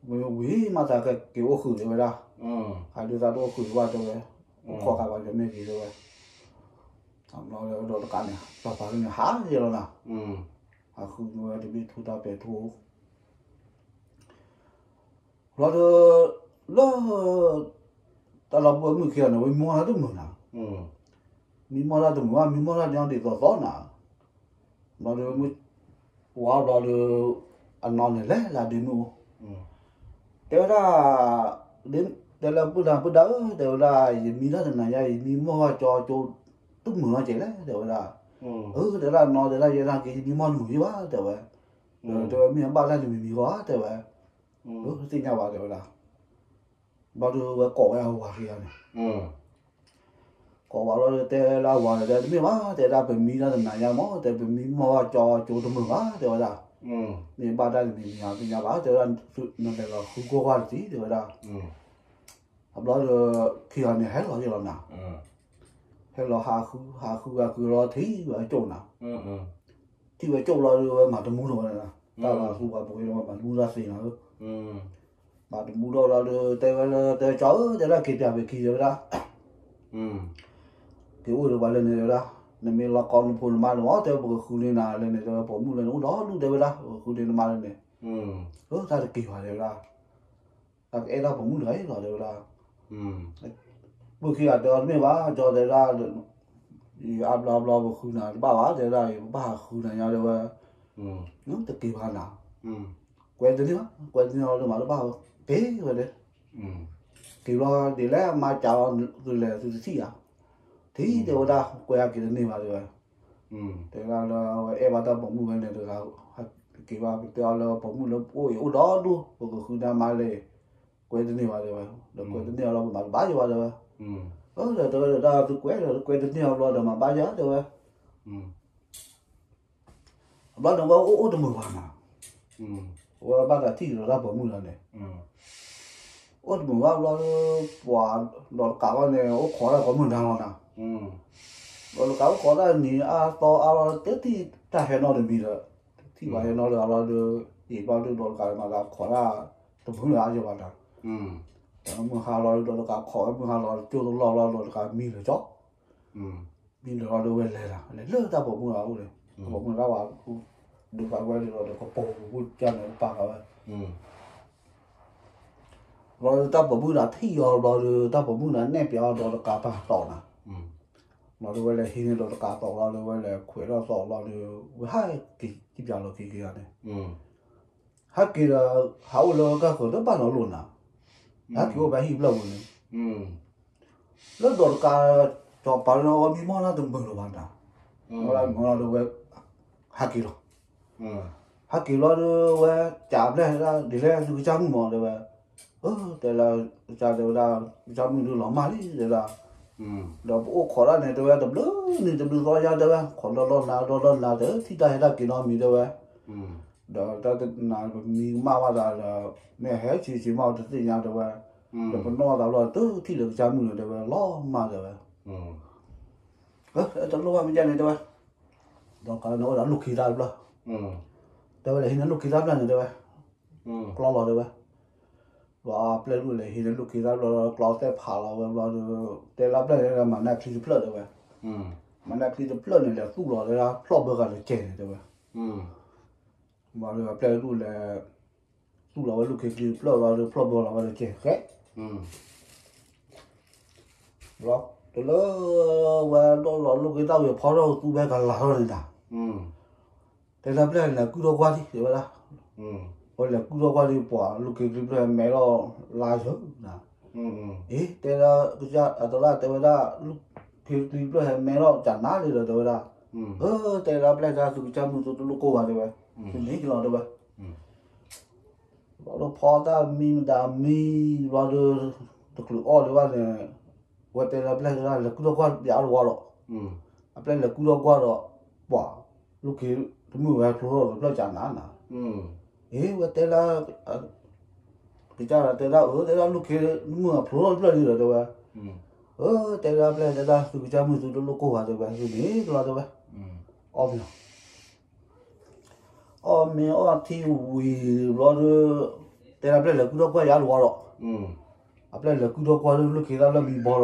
မ့ၢ်ဝံၤမးသးကက့ၤအိၣ်ဃုာ် တဲဝဲဒၣ်, ဟးဒုးသးတအိၣ်ဃုာ်ဘၣ် တဲဝဲ, အိၣ်ခိးဃာ်ပှၤကညီမ့ၢ်ဂ့ၤ တဲဝဲ, ဒီးတကးန့ၣ် ပှၤပှၤကန့ၣ်ဟးယဲလီၤနၤ, ဟးဃုန့ၢ်ဝဲတဘံထူတၢ်ပဲာ်ထူ ဘျီဒီး လၢ တၢ်လီၢ်ပှဲၤမုၣ်ခံဂၤန့ၣ် ဝဲမံမီၢ်တၢ်တမုာ်နၤ, မံမီၢ်တၢ်တမုာ်ဘၣ် မံမီၢ်တၢ်ညီဒ်သိးသိးနၤ, ဘျီဒီး ဝါဘျီဒီး အနီၢ်န့ၣ်လဲၤလၢဒ့မုၣ်အိၣ်, တဲဝဲဒၣ်, တဲလၢပုၢ်နၤပုၢ်ဒါဧၢ တဲဝဲဒၣ် ယမံတၢ်တနၤညါ ယမံမီၢ်ဘၣ်ကၠီကၠိ တမုာ်နီတစဲးလဲၣ် တဲဝဲဒၣ်, အၢ တဲဒၣ်နီၢ် တဲဒၣ်ယဲဒၣ်က့ၤ ယမံမီၢ်တမုာ်ယဘၣ် တဲဝဲ, တဲဝဲမ့ၢ်အဘၣ်တၢ်တမံၤမံၤဂီၢ် တဲဝဲ, သ့ၣ်ညါဘၣ် တဲဝဲဒၣ်, ဘျီဒီးဝဲကိးဝဲအဝၤခံဂၤန့ၣ်, ကိးဝဲဘျီဒီးတဲလၢအဝၤန့ၣ် တဲတမ့ၢ်ဘၣ် တဲဒၣ်ပမံတၢ်တနၤညါမး တဲပမံမီၢ်ဘၣ်ကၠီကၠိတမုာ်ဘၣ် တဲဝဲဒၣ်, မ့ၢ်ဘၣ်တၢ်တမံၤမံၤသ့ၣ်ညါဘၣ် တဲဝဲဒၣ်, နလဲၤလီၤဃုကိးဂၤတသ့ တဲဝဲဒၣ်, အဘျီဒီး ခံဂၤန့ၣ် ဟဲလီၤယဲလီၤနၤ, ဟဲလီၤဟးဃု ဟးဃုဟးဃုလီၤထံၣ်ဝဲအကၠိၣ်နၤ, ထံၣ်ဝဲကၠိၣ်ဘျီဒီးဝဲမၤတမူထီၣ်ဝဲနၤ, တၢ်မၤသူပှၤပှ့ၤဒီးဝဲမၤတမူတၢ်သ့နၤဧၢ, မၤတမူထီၣ်ဘျီဒီး တဲဝဲလၢ တဲကၠီဧၢ တဲဒၣ်က့ၤပၠးပခံ တဲဝဲဒၣ်, က့ၤအိၣ်ဒီးပှၤလၢန့ၣ် တဲဝဲဒၣ်, နမ့ၢ်လီၤကီနဖိနမါန့ၣ်မး တဲပကဃုန့ၢ်နၤလၢန့ၣ် တဲဝဲပိာ်မုၣ်လၢန့ၣ် အိၣ်ဒီဒူၣ် တဲဝဲဒၣ် ပကဃုန့ၢ်နမါလၢန့ၣ်, တၢ်တက့ၤဘၣ် တဲဝဲဒၣ်, တၢ်ကအဲၣ်တၢ်ပိာ်မုၣ်တဂၤအံၤလီၤ တဲဝဲဒၣ်, မုၣ်ခံဂၤတဲအီၤတမ့ၢ်ဘၣ်, ကၠီတဲဒၣ်, ယအါဘျီအါဘျီပဃုနၤတဘၣ်ဘၣ် တဲဒၣ် ယဘၣ်ဟးဃုနၤညါတဲဝဲ, တက့ၤဘၣ်နၤ, ကွဲတန့ၢ်ဘၣ်, ကွဲတန့ၢ်အီၤလၢမၤတဘၣ်ဝဲ, က့ၤဝဲဒၣ်, က့ၤဘျီဒ်လဲၣ်မၤကးအီၤသုလဲၣ်သုတထံၣ်ဧါ, ထံၣ်တဲဝဲဒၣ် ကွဲဟဲက့ၤတန့ၢ်ဘၣ်တဲဝဲ တဲဒၣ်လၢအဝဲအဲၣ်ဘၣ်တၢ်ပိာ်မုၣ်ဝဲန့ၣ်တဂၤ, က့ၤဘၣ်ပတဲအီၤလၢပိာ်မုၣ်လၢပအိၣ်အံၤအိၣ်ဒီဒူၣ် ပကဃုနၤမးလဲၣ်, ကွဲတန့ၢ်ဘၣ်တဲဝဲ, ဒီးကွဲတန့ၢ်အီၤလီၤပမၤတဘၣ်ယဘၣ်တဲဝဲ, ဒီးတဲဝဲဒၣ်သုကွဲဒီးကွဲတန့ၢ်အီၤဘျီဒီးမၤဘၣ်ယၤတဲဝဲ ဘျီန့ၣ်ဝဲအိၣ်အိၣ်တမုာ်ဘၣ်နၤ, ဝဲဘၣ်သးထံၣ်ဒီးတၢ်ပိာ်မုၣ်လီၤန့ၣ်, အိၣ်တမုာ်ဘၣ်ဘျီ, ပှၤဒီးတကးဘၣ်န့ၣ် အိၣ်ခိးတၢ်ကိးမုၢ်နၤလီၤနၤ, ဒီးတကးအိၣ်ခိးတၢ်နံၤအါသီအါလီၤ တထံၣ်တၢ်ဟဲနီတမံၤဒီး, တထံၣ်ဘၣ်ဟဲနီဒီးအလီၤဒီး, အံၤဘျီဒုးဒီးတကးမၤသးခိးတၢ်တမုာ်လၢအယဘၣ်နၤ, မုၢ်ဟါလီၤဒီးတကးခိးဝဲမုၢ်ဟါလီၤဒီးကၠိတလီၢ်လီၤဒီးတကးမံလၢာ်ကၠီ မံလၢာ်လီၤဒီးဝဲလဲၤလီၤ လဲၤလၢတၢ်ပိာ်မုၣ်လီၤအိၣ်န့ၣ်, တၢ်ပိာ်မုၣ်တၢ်ဝၤ, ဒုးကးဝဲဒီးတကပိာ်ပူၤကၢ်န့ၣ်ပာ်ဃာ်ဝဲ, ဘျီဒီးတၢ်ပိာ်မုၣ်ဒီးထံၣ်အီၤဘျီဒီး တၢ်ပိာ်မုၣ်ဒီးနဲၣ်ပျးအီၤဒီးတကးပာ်တီၢ်နၤ, ဘျီဒီးဝဲလဲၤဟံးန့ၢ်ဒီးတကးတီၢ်ဘျီဒီးဝဲလဲၤခွဲးထီၣ်သီးဘျီဒီး, ဝဲဟဲက့ၤကံၣ်ပျးလီၤက့ၤက့ၤဂၤန့ၣ်, ဟဲက့ၤဒီး, ဟးအိၣ်လၢကၢၢ်ဃၢၤတဘၣ်နီတလိၤနၤ, ဟဲက့ၤအိၣ်ဖဲဟံၣ်ဖျၢၣ်ပူၤန့ၣ် လၢဒီးတကး, ကၠီၤပၤလၢအီၤမံမီၢ်လၢတမုာ်လၢၤဘၣ်နၤ, မီၢ်လၢမုာ်လီၤဒီးဝဲ, ဟဲက့ၤလီၤ, ဟဲက့ၤလီၤဒီးဝဲ, ကးဘျဲၣ်ဒ်လဲၣ်သုကစၢ်မုၣ်မီၢ်တဲဝဲ, တဲလၢ, ကစၢ်တဲဝဲဒၣ်, ကစၢ်မုၣ်ဒုးလီၤမၢ်လံတဲဒၣ်, ဒီးပအိၣ်ခိးတၢ်န့ၣ်တဲဝဲတဘျုးနံၤတဘျုးသီယါတဲဝဲ ခိးဒီလီၢ်နၤဒီလီၢ်နၤတထံၣ်တၢ်ဟဲတၢ်က့ၤနီတမံၤတဲဝဲ ဒီးတၢ်တနၤပမံကမၣ်ဘၣ်သးဒီး, မ့ၢ်ဟဲဆံးဆံးမးတသ့ၣ်ညါတဲဝဲ, ဒီးပနီၢ်သးဘျီတထံၣ်လၢကစၢ်မုၣ်န့ၣ်တဲဝဲလီၤမၢ်တဲဝဲ, တလိၣ်ဘၣ်မ့ၢ်ကဲန့ၣ်တဲဝဲ, ဒီးကးန့ၣ်အိၣ်ဒီးလူၢ်ခံသၣ်တဖျၢၣ်, တဲဝဲလဲၤဟံးန့ၢ်လူၢ်ခံသၣ်တဖျၢၣ်န့ၣ်တဲဝဲ, ကျီလီၤတဲဝဲ, ဘျီပျဲၢ်လူၢ်လဲၤဟံးန့ၢ်လူၢ်ခံသၣ်တဖျၢၣ်လီၤ ကျီသဲၣ်ဖးလီၤဝဲဘျီဒီး, တဲလၢပျဲၢ်န့ၣ်မၤနၢ်ချံတဖျၢၣ်တဲဝဲ, မၤနၢ်ချံတဖျၢၣ်န့ၣ် လဲၤသူၣ်လီၤတဲဒၣ်ဖျီၣ်ဘၢဃာ်တကဲန့ၣ်တဲဝဲ, ဘျီဒီးပျဲၢ်လူၢ်လဲၤ, သူၣ်လီၤဝဲလူၢ်ခံချံတဖျၢၣ်ဘျီဒီးဖျီၣ်ဘၢလီၤဝဲတကဲဃဲ, ဘျီ, တလၢ, ဝဲဒိၣ်လီၤလူၢ်ခံသၣ်ဝံၤဖီထီၣ်သူဝဲကလၤထီၣ်န့ၣ်တၢ်, တဲလၢပျဲၢ်လဲၤကုၢ်ထီၣ်ကွၢ်ဒံးတဲဝဲဒၣ်, ဝဲလဲၤကုၢ်ထီၣ်ကွၢ်ဒံးပှၤလူၢ်ခံချံတဖျၢၣ်ဟဲမဲထီၣ်လါယၢၤနၤ, အ့ တဲလၢ, အသရၣ်တဲဝဲဒၣ်, လူၢ်ခံချံတဖျၢၣ်ဟဲမဲထီၣ်ကနၤလံဒီးတဲဝဲဒၣ်, အၢ တဲလၢပျဲၢ်တၢ်သုကစၢ်မုၣ်သုတလိၣ်ကိၢ်ဘၣ်တဲဝဲ, သုန့ၣ်ကလီၤတဲဝဲ ဘျီဒီးဖီတၢ်မံမတၤမံ, ဘျီဒီး, တချုးအီၣ်ဒံးဘၣ်န့ၣ်, ဝဲတဲလၢပျဲၢ်တၢ်လဲၤကုၢ်ထီၣ်ကွၢ်ပျးတဝီဒီး, အပျဲၢ်လဲၤကုၢ်ထီၣ်ကွၢ်ဒီး, ပှၤ, လူၢ်ခံ, တမုၢ်ဝဲဖျိထီၣ်တဖျၢၣ်ကနၤနၤ, အ့ ဝဲတဲလၢ, ကစၢ်ဒီးတဲဒၣ်အၢ တဲဒၣ်လူၢ်ခံ, တမုၢ်အဖျိထီၣ်တဖျၢၣ်လံဒီးတဲဝဲ, အၢ တဲလၢပျဲၢ်တဲဒၣ်သုကစၢ်မုၣ်သုတလိၣ်ကိၢ်ဘၣ်တဲဝဲ သုန့ၣ်ကလီၤတဲဝဲ, အီၣ်မ့ၤ အီၣ်မ့ၤအီၣ်ထံဝံၤဘျီဒီး, တဲလၢပျဲၢ်လဲၤကုၢ်ထီၣ်ကွၢ်ယါတဝီဒီး, အပျဲၢ်လဲၤကုၢ်ထီၣ်ကွၢ်လၢလူၢ်ခံသၣ်ဖျၢၣ်မံဘီလီၤဂီၤကၠီဒံးလီၢ်လီၢ်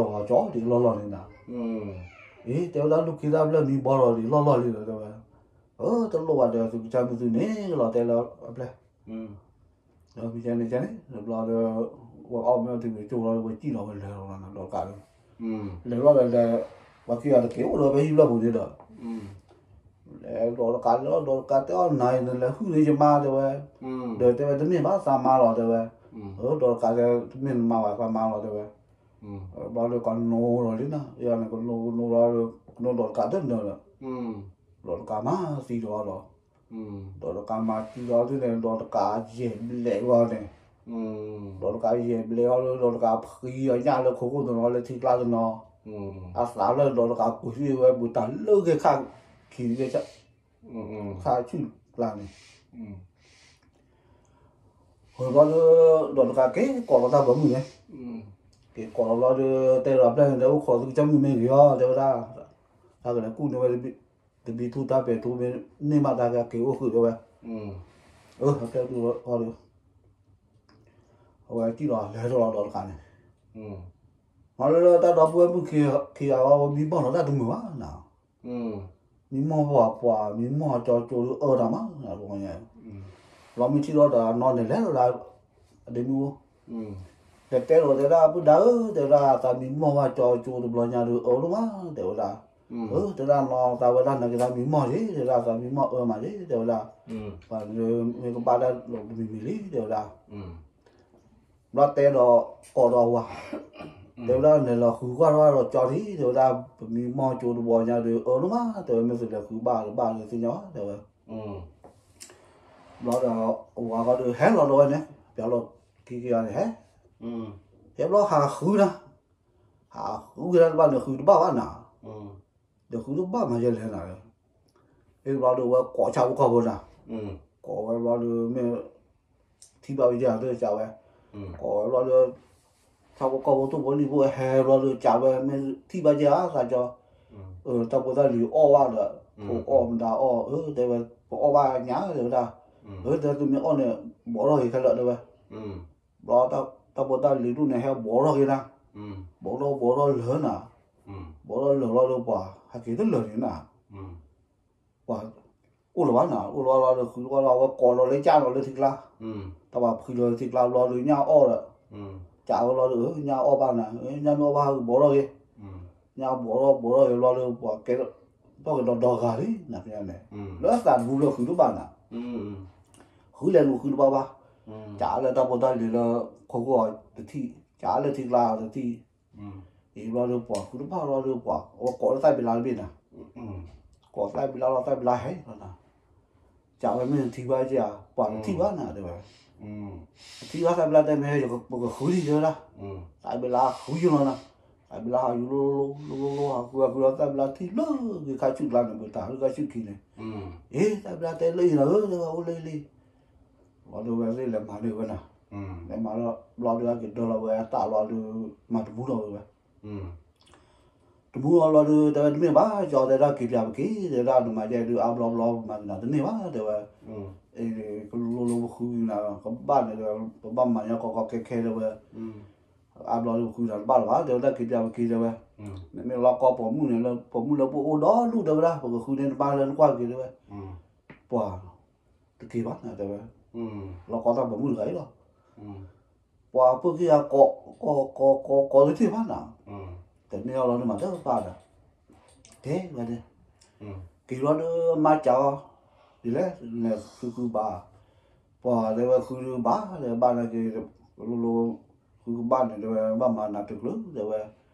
န့ၣ်နၤ, အ့ တဲဝဲဒၣ်လူၢ်ခံသၣ်ဖျၢၣ်မံဘီလီၤဒံးလီၢ်လီၢ်လံဒီးတဲဝဲ, အၢ တလိၣ်ဘၣ်ဒီးသုကစၢ်မုၣ်သုန့ၣ်ကလီၤတဲလၢအပျဲၢ် ဒီးမ့ၢ်ကဲန့ၣ်ကဲန့ၣ် တဘျီဒီး, ဝဲအီၣ်မ့ၤအီၣ်ထံဝံၤကၠိလီၤဒီးဝဲစံၣ်လီၤဝဲလဲၤလီၤနၤဒီးတကးဒီး, လဲၤလီၤဒီးလဲၤ, ပှၤခံဂၤတက့ၤအိၣ်ဒီးဖဲဟံၣ်ဖျၢၣ်ပူၤန့ၣ်ဒီး, လဲၤဒီးတကးလီၤဒီးတကးတဲအီၤနၤအံၤနလဲၤဟုၣ်န့ၢ်ယမါတဲဝဲ, ဒီးတဲဝဲတမ့ၢ်ဘၣ်သးမါလီၤတဲဝဲ, ဒီးတကးတဲတမ့ၢ်နမါဘၣ်သးမါလီၤတဲဝဲ, ဘျီဒီးကနိလီၤလံနၤ ယန့ၣ်ကနိကနိလီၤဒီး, ကနိဒီးတကးတနၢၤဒီး, ဒီးတကးမၤသံဒီးလီၤ ဒီးတကးမၤသံလီၤသုန့ၣ် ဒီးတကးယဲၢ်ဘျဲးဝဲန့ၣ်, ဒီးတကးယဲၢ်ဘျဲးအီၤလၢ ဒီးတကးဖှံအီၤညၣ်လၢခိခိၣ်တနီၤလၢထံကျါတနီၤ, အသးလၢဒီးတကးကွံာ်သံဝဲဘူးတၢ်လၢက့ၤခါ, ခံက့ၤ, ခါဆူၣ်ကျါန့ၣ်, ဝဲဘျီဒီး, ဒီးတကးက့ၤကိးလီၤတၢ်ပိာ်မုၣ်န့ၣ်, က့ၤကိးလီၤဘျီဒီး တဲဒီးပျဲၢ်န့ၣ် တဲအိၣ်ခိးသုကစၢ်မုၣ်မ့ၢ်ဂ့ၤအီၤ တဲဝဲဒၣ်, တၢ်ကလဲၤကူၣ်န့ၢ်ဝဲ, တဘံထူၣ်တၢ်ပဲာ်ထူၣ်မ့ၢ်န့ၢ်မးတၢ်ကက့ၤအိၣ်ဃုာ်တဲဝဲ, အၢ အတဲဒုးအီၤဒီး, အဝဲစံၣ်လီၤလဲၤထီၣ်လီၤဒီးတကးန့ၣ်, မ့ၢ်လၢတၢ်ဒီပုၢ်ဝဲၢ်မုၣ်ခံဂၤအီၤ မံမီၢ်လီၤတၢ်တမုာ်ဘၣ်နၤ, မံမီၢ်ပှၤပှၤ မံမီၢ်ကၠီကၠိဒုးအၢတၢ်မး, လီၤမ့ၢ်ထံၣ်လီၤဒီးအနီၢ်န့ၣ်လဲၤလီၤလၢ, အဒ့မုၢ်အိၣ်, တဲတဲလီၤ တဲဒၣ် ပုၢ်ဒါဧၢ တဲဝဲဒၣ် သးမံမီၢ်ဝဲကၠီကၠိတဘျီညါဒီး အၢဒိၣ်မး တဲဝဲဒၣ်, အၢ တဲဒၣ်နီၤ သးဝဲဒၣ်နာ်က့ၤသးမံမီၢ်က့ၤ တဲဒၣ် သးမံမီၢ်အၢမးက့ၤ တဲဝဲဒၣ်, ပှၤမ့ၢ်ကဘၣ်တၢ်လီၤတမံၤမံၤလံ တဲဝဲဒၣ်, ဘျီတဲဒီးကိးဒီးဝၤ, တဲဝဲဒၣ် နလဲၤလီၤဃုကွၢ်ထီၣ်ဒီးကၠီလံ တဲဝဲဒၣ် ပမံမီၢ်ကၠိတဘျီညါဒီး အၢဒိၣ်မး တဲဝဲ မ့ၢ်သုလဲၤဃုဘၣ်တဘၣ်ဒီးသ့ၣ်ညါ တဲဝဲ, ဘျီဒီး အဝၤဃီဒီး ဟဲလီၤဒီးဝဲန့ၣ် ပျီလီၤခံက့ၤဂၤန့ၣ် ဟဲ, ဟဲဘျီဟးဃုနၤ, ဟးဃုက့ၤတၢ်တဘၣ်န့ၣ် ဃုတဘၣ်ဘၣ်နၤ, ဒီးဃုတဘၣ်မၤယဲလဲၣ်နၤ, ဟဲဘျီဒီးဝဲကိးဆၣ်ဖိကီၢ်ဖိနၤ, ကိးဝဲဘျီဒီးမ့ၢ် ထံၣ်ဘၣ်ဝဲယဲၢ်ဧါ တကးဝဲ, ကိးဝဲဘျီဒီး ဆၣ်ဖိကီၢ်ဖိ သူၣ်ဖိလံၣ်ဖိ ဟဲဘျီဒီး ကးဝဲ မ့ၢ်ထံၣ်ဘၣ်ယဲၢ်ဧါ သးကၠီ, တၢ်ဖိတၢ်လံၤအီၣ်ဘၣ်ဒီး ဖိအီၣ်မတၤအီၣ် တဲဝဲ ပအီၣ်ဘၣ်ညါ တဲဝဲဒၣ်, တဲသုမ့ၢ်အီၣ်န့ၣ် ဘီးထီၣ်ဂ့ၤခဲလၢာ် တဲဝဲ, ဘျီတၢ်ဖိတၢ်လံၤဒူၣ်န့ၣ် ဟဲဘီးထီၣ်ဂ့ၤနၤ, ဘီးထီၣ်ဘီးထီၣ်လၢာ်နၤ, ဘီးထီၣ်လၢာ်ဘျီဒီး ပှၤဟဲက့ၤတလၢာ်န့ၣ်နၤ ပှၤ အိၣ်လၢၤဘၣ်နၤ အိၣ်လၢၤဘၣ်လီၤဒီး ဃုတဘၣ်လီၤ အဝဲကိးလီၤလၢကၠၣ်လီၤလၢထံကျါ, တၢ်ပှၤဖှံလီၤလၢထံကျါဘျီဒီး ညၣ်အီၣ်ဒီး, ကးဝဲလီၤဒီး ညၣ်အီၣ်ဘၣ်နၤ ညၣ်မ့ၢ်အီၣ်ဘၣ်ဟးက့ၤဘီးထီၣ်ဂ့ၤ, ညၣ်ဘီးထီၣ်ဘီးထီၣ်ဂ့ၤဘျီဒီး ပှၤကဲထီၣ်ကဒီးဒီဂၤလံ နၤဖဲန့ၣ်, လၢသးတဘူလၢဃုတဘၣ်နၤ, ဃုလဲၤလူၤဃုတဘၣ်ဘၣ်, ကးလၢတၢ်ဖိတၢ်လံၤလၢ ခိခိၣ်အီၤတထံၣ်, ကးလၢထံကျါအီၤတထံၣ်, အံၤဘျီဒီးပှၤဃုတဘၣ်ဘျီဒီးပှၤ အဝဲကိးလၢသၣ်ဘံလါတဘ့ၣ်နၤ, ကိးသၣ်ဘံလါလီၤ သၣ်ဘံလါဟဲလီၤနၤ, ကးဝဲမ့ၢ်နထံၣ်ဘၣ်က့ၤဧါ ပှၤတထံၣ်ဘၣ်နၤ တဲဝဲ, နထံၣ်ဘၣ်သၣ်ဘံလါတဲမ့ၢ် ပကဃုလံ တဲဝဲဒၣ်, သၣ်ဘံလါဃုယလီၤနၤ, သၣ်ဘံလါဟးယူၤလိၤလိၤလိၤလိၤ ဟးဃုဟးဃုလီၤ သၣ်ဘံလါထံၣ်လၢဂ့ၤခါဆူၣ်ကျါန့ၣ် ပတၢ်လၢခါဆူၣ်ခံန့ၣ်, အ့ သၣ်ဘံလါတဲလၢအံၤနၤဧၢ တဲဝဲ အိၣ်လၢအံၤလံ ဘျီဒီးဝဲသ့ၣ်လဲၤမၤန့ၢ်ဝဲနၤ, လဲၤမၤလီၤဘျီဒီး ဟဲက့ၤဒၢလီၤဝဲအတၢ်လီၤဒီး မၤတမူလီၤဝဲဝဲ, တမူလီၤဘျီဒီး တဲဝဲတမ့ၢ်ဘၣ် ကၠီတဲဒၣ်က့ၤပၠးပက့ၤ တဲဒၣ်နမၤယဲဒုးအါဘျီဘျီ ပမၤတနၤတန့ၢ်ဘၣ် တဲဝဲ, ကလိၤလိၤပဃုနၤ ကဘၣ်န့ၣ် ပဘၣ်မၤညါကီကီခဲခဲ တဲဝဲ, အါဘျီဒီးပဃုနၤတဘၣ်လၢၤဘၣ် တဲဝဲဒၣ် က့ၤပၠးပက့ၤ တဲဝဲ, နမ့ၢ်လီၤကီပိာ်မုၣ်န့ၣ် လၢပိာ်မုၣ်လၢပအိၣ်ဒီဒူၣ် တဲဝဲဒၣ် ပကဃုန့ၢ်နဘၣ်လၢနကွၢ်တက့ၤ တဲဝဲ, ပှၤ တက့ၤဘၣ်နၤ တဲဝဲ, လီၤကီတၢ်ပိာ်မုၣ်တဂၤအံၤလီၤ, ပှၤအပုၢ်ခံဂၤကိး ကိး ကိး ကိး ကိးတသ့ဘၣ်နၤ, တန့ၢ်အီၤလီၤန့ၣ်မၤတဘၣ်ဒီး, ကဲဝဲန့ၣ်, က့ၤလီၤဒီးမၤစၢၤအီၤ, ဒ်လဲၣ် လဲၤဃုဃုဘၣ်, ပှၤတဲဝဲဃုဘၣ် တဲဘၣ်နာ်က့ၤ, လိၤလိၤ ဃုကဘၣ်န့ၣ် တဲဝဲ ဘၣ်မၤနၤတကျၢၤ တဲဝဲ,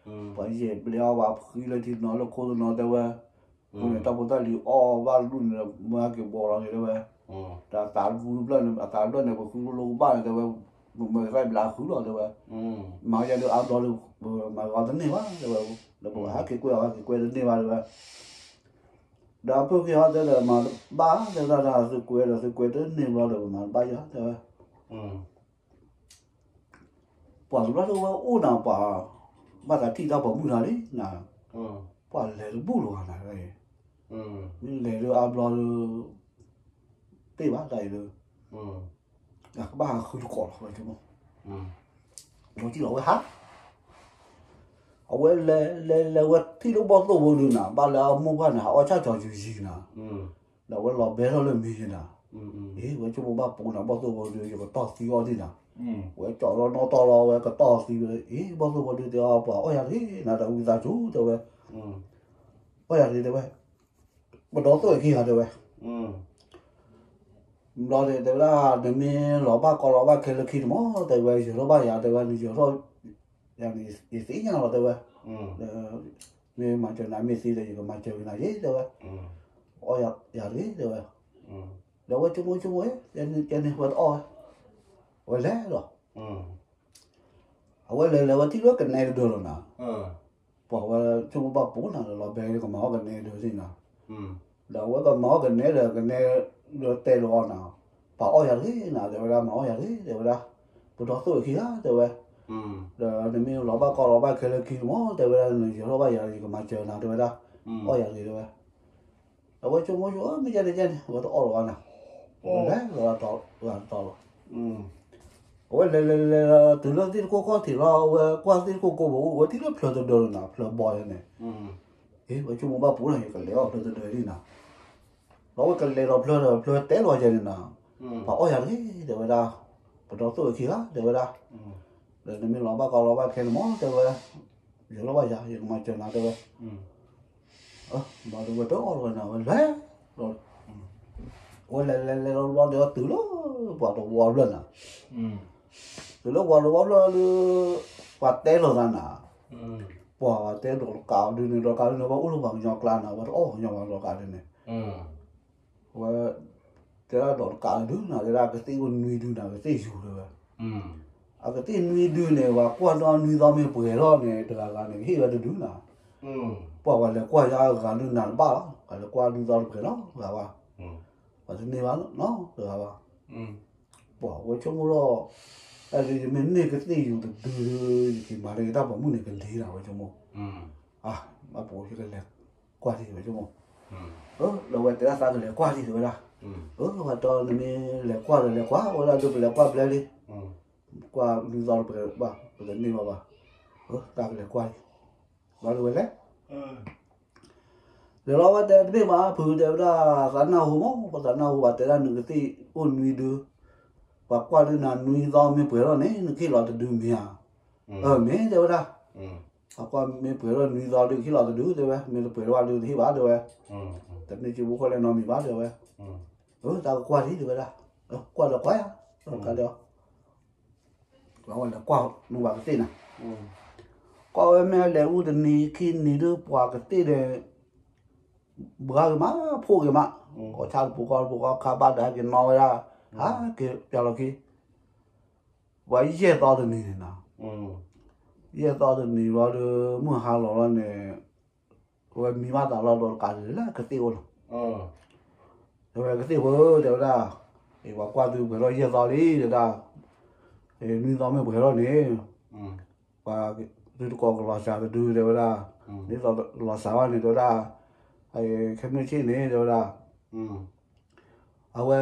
ပှၤယဲၢ်ဘျဲအီၣ်ဘၣ်ဖှံလၢထံနီၤလၢခိတနီၤ တဲဝဲ, အဃိန့ၣ် တၢ်ဖိတၢ်လံၤအီၣ်ဘၣ်တဒူၣ်န့ၣ် မၢက့ၤဘီးလီၤက့ၤ တဲဝဲ, ဒီးအသးတဘူတဖျၢၣ်န့ၣ် အသးတဖျၢၣ်န့ၣ် ပဃုလိၤလိၤကဘၣ်န့ၣ် တဲဝဲ, ပမၤသၣ်ဘံလါဃုလီၤ တဲဝဲ, မၤယဲဒုးအါဘျီဒီး ပမၤဂီၤတန့ၢ်ဘၣ် တဲဝဲ, ဒီးပဟးက့ၤကွဲအီၤ ဟးက့ၤကွဲတန့ၢ်ဘၣ် တဲဝဲ, ဒီးအပုၢ်ခံဂၤတဲဒီး မၤတဘၣ် တဲဝဲဒၣ် သုကွဲဒီးသုကွဲတန့ၢ်ဘျီဒီး ပမၤတဘၣ်ယၤ တဲဝဲ ပှၤတဘျီလၢဝဲအိၣ်နၤ ပှၤဘၣ်သးထံၣ်တၢ်ပိာ်မုၣ်နၤလံနၤ, ပှၤလဲၤတဘူၣ်လီၤနၤ, မ့ၢ်လဲၤလၢအါဘျီလၢ တ့ၢ်ဘၣ်တၢ်အံၤလၢ ကဘၣ်ဟးဃုတကိးလီၤ ဝဲဆိကမိၣ်, ဒီးထံၣ်လီၤဝဲဟး အဝဲလဲၤလဲၤလဲၤဝဲထံၣ်လၢဘီၣ်သိၣ်ဖိဒုးနၤ ဘၣ်လၢအမိၢ်ပှၢ်န့ၣ် ဟးအီၣ်ဆၣ်ကၠီၤယံၤယံၤနၤ, ဒီးအဝဲလီၤဘဲထီၣ်လၢမံၤယံၤနၤ, အ့ ဝဲဆိကမိၣ်ဘၣ်ပူၤနၤ ဘီၣ်သိၣ်ဖိဒုး ယကတီၢ်သံအီၣ်ဒံးနၤ, ဝဲကၠီၤလီၤနီၢ်တီၢ်လီၤ ဝဲကတီၢ်သံဝဲ, အ့ ဘီၣ်သိၣ်ဖိဒုးတဲအီၤ ပှၤအီၣ်ယၤတဂ့ၤနၤ ဒီးဝံသးစူၤတဲဝဲ, အီၣ်ယၤတဂ့ၤတဲဝဲ, ပဒီသိၣ်အခံဂၤတဲဝဲ ဘျီန့ၣ် တဲဝဲဒၣ် နမ့ၢ်လီၤဘၣ်ကီလီၤဘၣ်ခဲလၢာ်ခံန့ၣ်မး တဲဝဲ ယၢၤထီၣ်ဘၣ်ယၤ တဲဝဲ နယၢၤထီၣ်ယၤန့ၣ် ယသ့ၣ်ညါလီၤ တဲဝဲ, မ့ၢ်မၤစၢၤနၤမ့ၢ်သ့ဒီး ယကမၤစၢၤက့ၤနၤယ့ တဲဝဲ, အီၣ်ယၤတဂ့ၤ တဲဝဲ, ဒီးအဝဲဆိကမိၣ်ဆိကမိၣ် ကဲန့ၣ်ဝဲတအီၣ်ဝဲ, အဝဲလဲၤလီၤ အဝဲလဲၤလဲၤဝဲထံၣ်လၢကနဲတဒၢလီၤနၤ, ပှၤဝဲဆိကမိၣ်ဘၣ်ပူၤနၤ လီၤဘဲကမၤအီၣ်ကနဲဒၢသ့ၣ်နၤ, ဒီးအဝဲကမၤအီၣ်ကနဲဒီး ကနဲဒၢတဲလီၤအီၤနၤ, ပှၤအီၣ်ယၤတဂ့ၤနၤ တဲဝဲဒၣ် မၤအီၣ်ယၤတဂ့ၤ တဲဝဲဒၣ်, ပဒီသိၣ်အခံဂၤ တဲဝဲ, ဒီးနမ့ၢ်လီၤဘၣ်ကီလီၤဘၣ်ခဲလၢာ်ခံန့ၣ်မး တဲဝဲဒၣ် နယၢၤထီၣ်ဘၣ်ယၤ ယကမၤစၢၤနၤ တဲဝဲဒၣ်, အီၣ်ယၤတဂ့ၤ တဲဝဲ အဝဲဆိကမိၣ်ဆိကမိၣ် မ့ၢ်ယဲန့ၣ်ယဲန့ၣ် အဝဲတအီၣ်လီၤဘၣ်နၤ, အဝဲလဲၤလီၤတတီၤလီၤ, အဝဲလဲၤလဲၤလဲၤတုၤလၢသ့ၣ်တခိၣ်ခီၣ်ထံးလီၤ အဝဲကွၢ်သ့ၣ်တခိၣ်ကိးပူၤ အဝဲထံၣ်လၢဖျၢၣ်တဒၢလီၤနၤ ဖျၢၣ်ဘီယဲန့ၣ်, အ့ ဝဲဆိကမိၣ်ဘၣ်ပူၤနၤ ယကလဲၤအီၣ်ဖျၢၣ်တဒၢလံနၤ, ဒီးဝဲကလဲၤဒီးဖျၢၣ်ဒီး ဖျၢၣ်တဲလီၤယဲန့ၣ်နၤ, ပှၤအီၣ်ယၤတဂ့ၤ တဲဝဲဒၣ်, ပဒီသိၣ်အခံဂၤ တဲဝဲဒၣ်, ဒီးနမ့ၢ်လီၤဘၣ်ကီလီၤဘၣ်ခဲန့ၣ်မး တဲဝဲ, ယလီၤဘၣ်ယၤ ယကမၤစၢၤနၤ တဲဝဲ, ဘျီဒီးဝဲတအီၣ်တဂၤန့ၣ် ဝဲလဲၤ, ဝဲလဲၤလဲၤလဲၤလီၤဘျီဒီးတုၤလၢပှၤတဝီဖျၢၣ်န့ၣ်, တုၤလၢပှၤတဝီဖျၢၣ်ဒီး ပှၤတဲလိာ်သးန့ၣ်, ပှၤတဲဒိးတကးဒုန့ၣ် ဒီးတကးဒုန့ၣ် ပှၤအိၣ်လၢပှၤကညီကျါန့ၣ် ဝဲတအီၣ်ကညီဘၣ်ဒီးတကးဒုန့ၣ် ဝဲ, တဲဒၣ်ဒီးတကးဒုန့ၣ် တဲဒၣ်ကသ့ၣ်အိၣ်နွံဒုန့ၣ် ကသ့ၣ်ယူၤတဲဝဲ, အကသ့ၣ်နွံဒုန့ၣ် ပှၤကွၢ်ဒီးနွံသီမ့ၢ်ပှဲၤထီၣ်န့ၣ် တဂၤဂၤန့ၣ် ကဟ့ၣ်ဝဲတဒုန့ၣ်, ပှၤပှၤလဲၤကွၢ်ယါဂၤဒုနၤတဘၣ်လီၤ ပှၤလဲၤကွၢ်နွံသီတပှဲၤလီၤ ဂၤဘၣ်, ပှၤတန့ၢ်ဘၣ်နီတဂၤဘၣ်, ပှၤဝဲဆိကမိၣ်လီၤ, တၢ်ဒုးယမ့ၢ်န့ၢ်ကသ့ၣ်ယူၤတဒုဒီး ယက့ၤမၤလၢယတၢ်ပိာ်မုၣ်န့ၣ်ကလံၤလီၤ ဝဲဆိကမိၣ်, အါ, ဘၣ်ပိာ်ယကလဲၤကွၢ်ဒံး ဝဲဆိကမိၣ်, ဒီးဝဲတဲဒၣ်သးကလဲၤကွၢ်ဒံး တဲဝဲဒၣ်, အၢ ပှၤတီနမ့ၢ်လဲၤကွၢ်ဒီးလဲၤကွၢ် ဝဲဒၣ်ဒုးပလဲၤကွၢ်ဘျဲလံ, ကွၢ်နွံသီတပှဲၤဘၣ် ပတန့ၢ်ဘၣ်ဘၣ်, တၢ်ကလဲၤကွၢ်ဒံး, ဘျီဒုးဝဲလဲၤ လဲၤလီၤဝဲတဲတမ့ၢ်ဘၣ် ဖုတဲဝဲဒၣ် သးနၢ်ဟူမး ပှၤသးနၢ်ဟူဘၣ်တဲဒၣ်နကသ့ၣ်အိၣ်နွံဒု, ပှၤကွၢ်ဒုနၤနွံသီမ့ၢ်ပှဲၤထီၣ်န့ၣ် နကဟ့ၣ်လီၤတဒုမ့ၢ်ဧါ, အၢ မ့ၢ်တဲဝဲဒၣ်, ပှၤကွၢ်မ့ၢ်ပှဲၤထီၣ်နွံသီဒု ကဟ့ၣ်လီၤတဒုတဲဝဲ မ့ၢ်တပှဲၤထီၣ်ဘၣ်ဒုတဟ့ၣ်ဘၣ်တဲဝဲ, တမ့ၢ်က့ဖိဃီလဲၣ်နီတမံၤဘၣ်တဲဝဲ, အၢ တၢ်ကကွၢ်ဒံးတဲဝဲဒၣ်, ကွၢ်ဒီးကွၢ်ယၤ, တၢ်ကဒီး လီၤဝဲလဲၤကွၢ်နုာ်ဘၣ်ကသ့ၣ်န့ၣ်, ကွၢ်ဝဲမ့ၢ်လဲၤအူတနံၤခံနံၤဒုး ပှၤကသ့ၣ်ဒီး ဘှါက့ၤမး ဖိးက့ၤမး, ကီၢ်ဆၣ်တပူၤကီၢ်တပူၤကီၢ်ခါဘၣ်ဒီးဟဲက့ၤနီၣ်ဝဲဒၣ်, ဟးက့ၤပျီလီၤခံ, ပှၤယဲၢ်သီတနံၤန့ၣ်နီၤ, ယဲၢ်သီတနံၤဘျီဒီး မုၢ်ဟါလီၤလီၤန့ၣ်, ဝဲမံဘၣ်သးလီၤဒီးတကးဒုးလၢကသ့ၣ်အိၣ်လီၤ တဲဝဲကသ့ၣ်ဖိ တဲဝဲဒၣ်, ပှၤကွၢ်သုပှဲၤထီၣ်ယဲၢ်သီလံ တဲဒၣ်, နွံသီမ့ၢ်ပှဲၤထီၣ်န့ၣ်, ပှၤသုတကိးကလီၤစှၤတဒု တဲဝဲဒၣ်, ဒ်သိးလီၤစှၤဘၣ်န့ၣ် တဲဝဲဒၣ်, ခဲမုၢ်ဆ့ၣ်န့ၣ် တဲဝဲဒၣ်, အဝဲ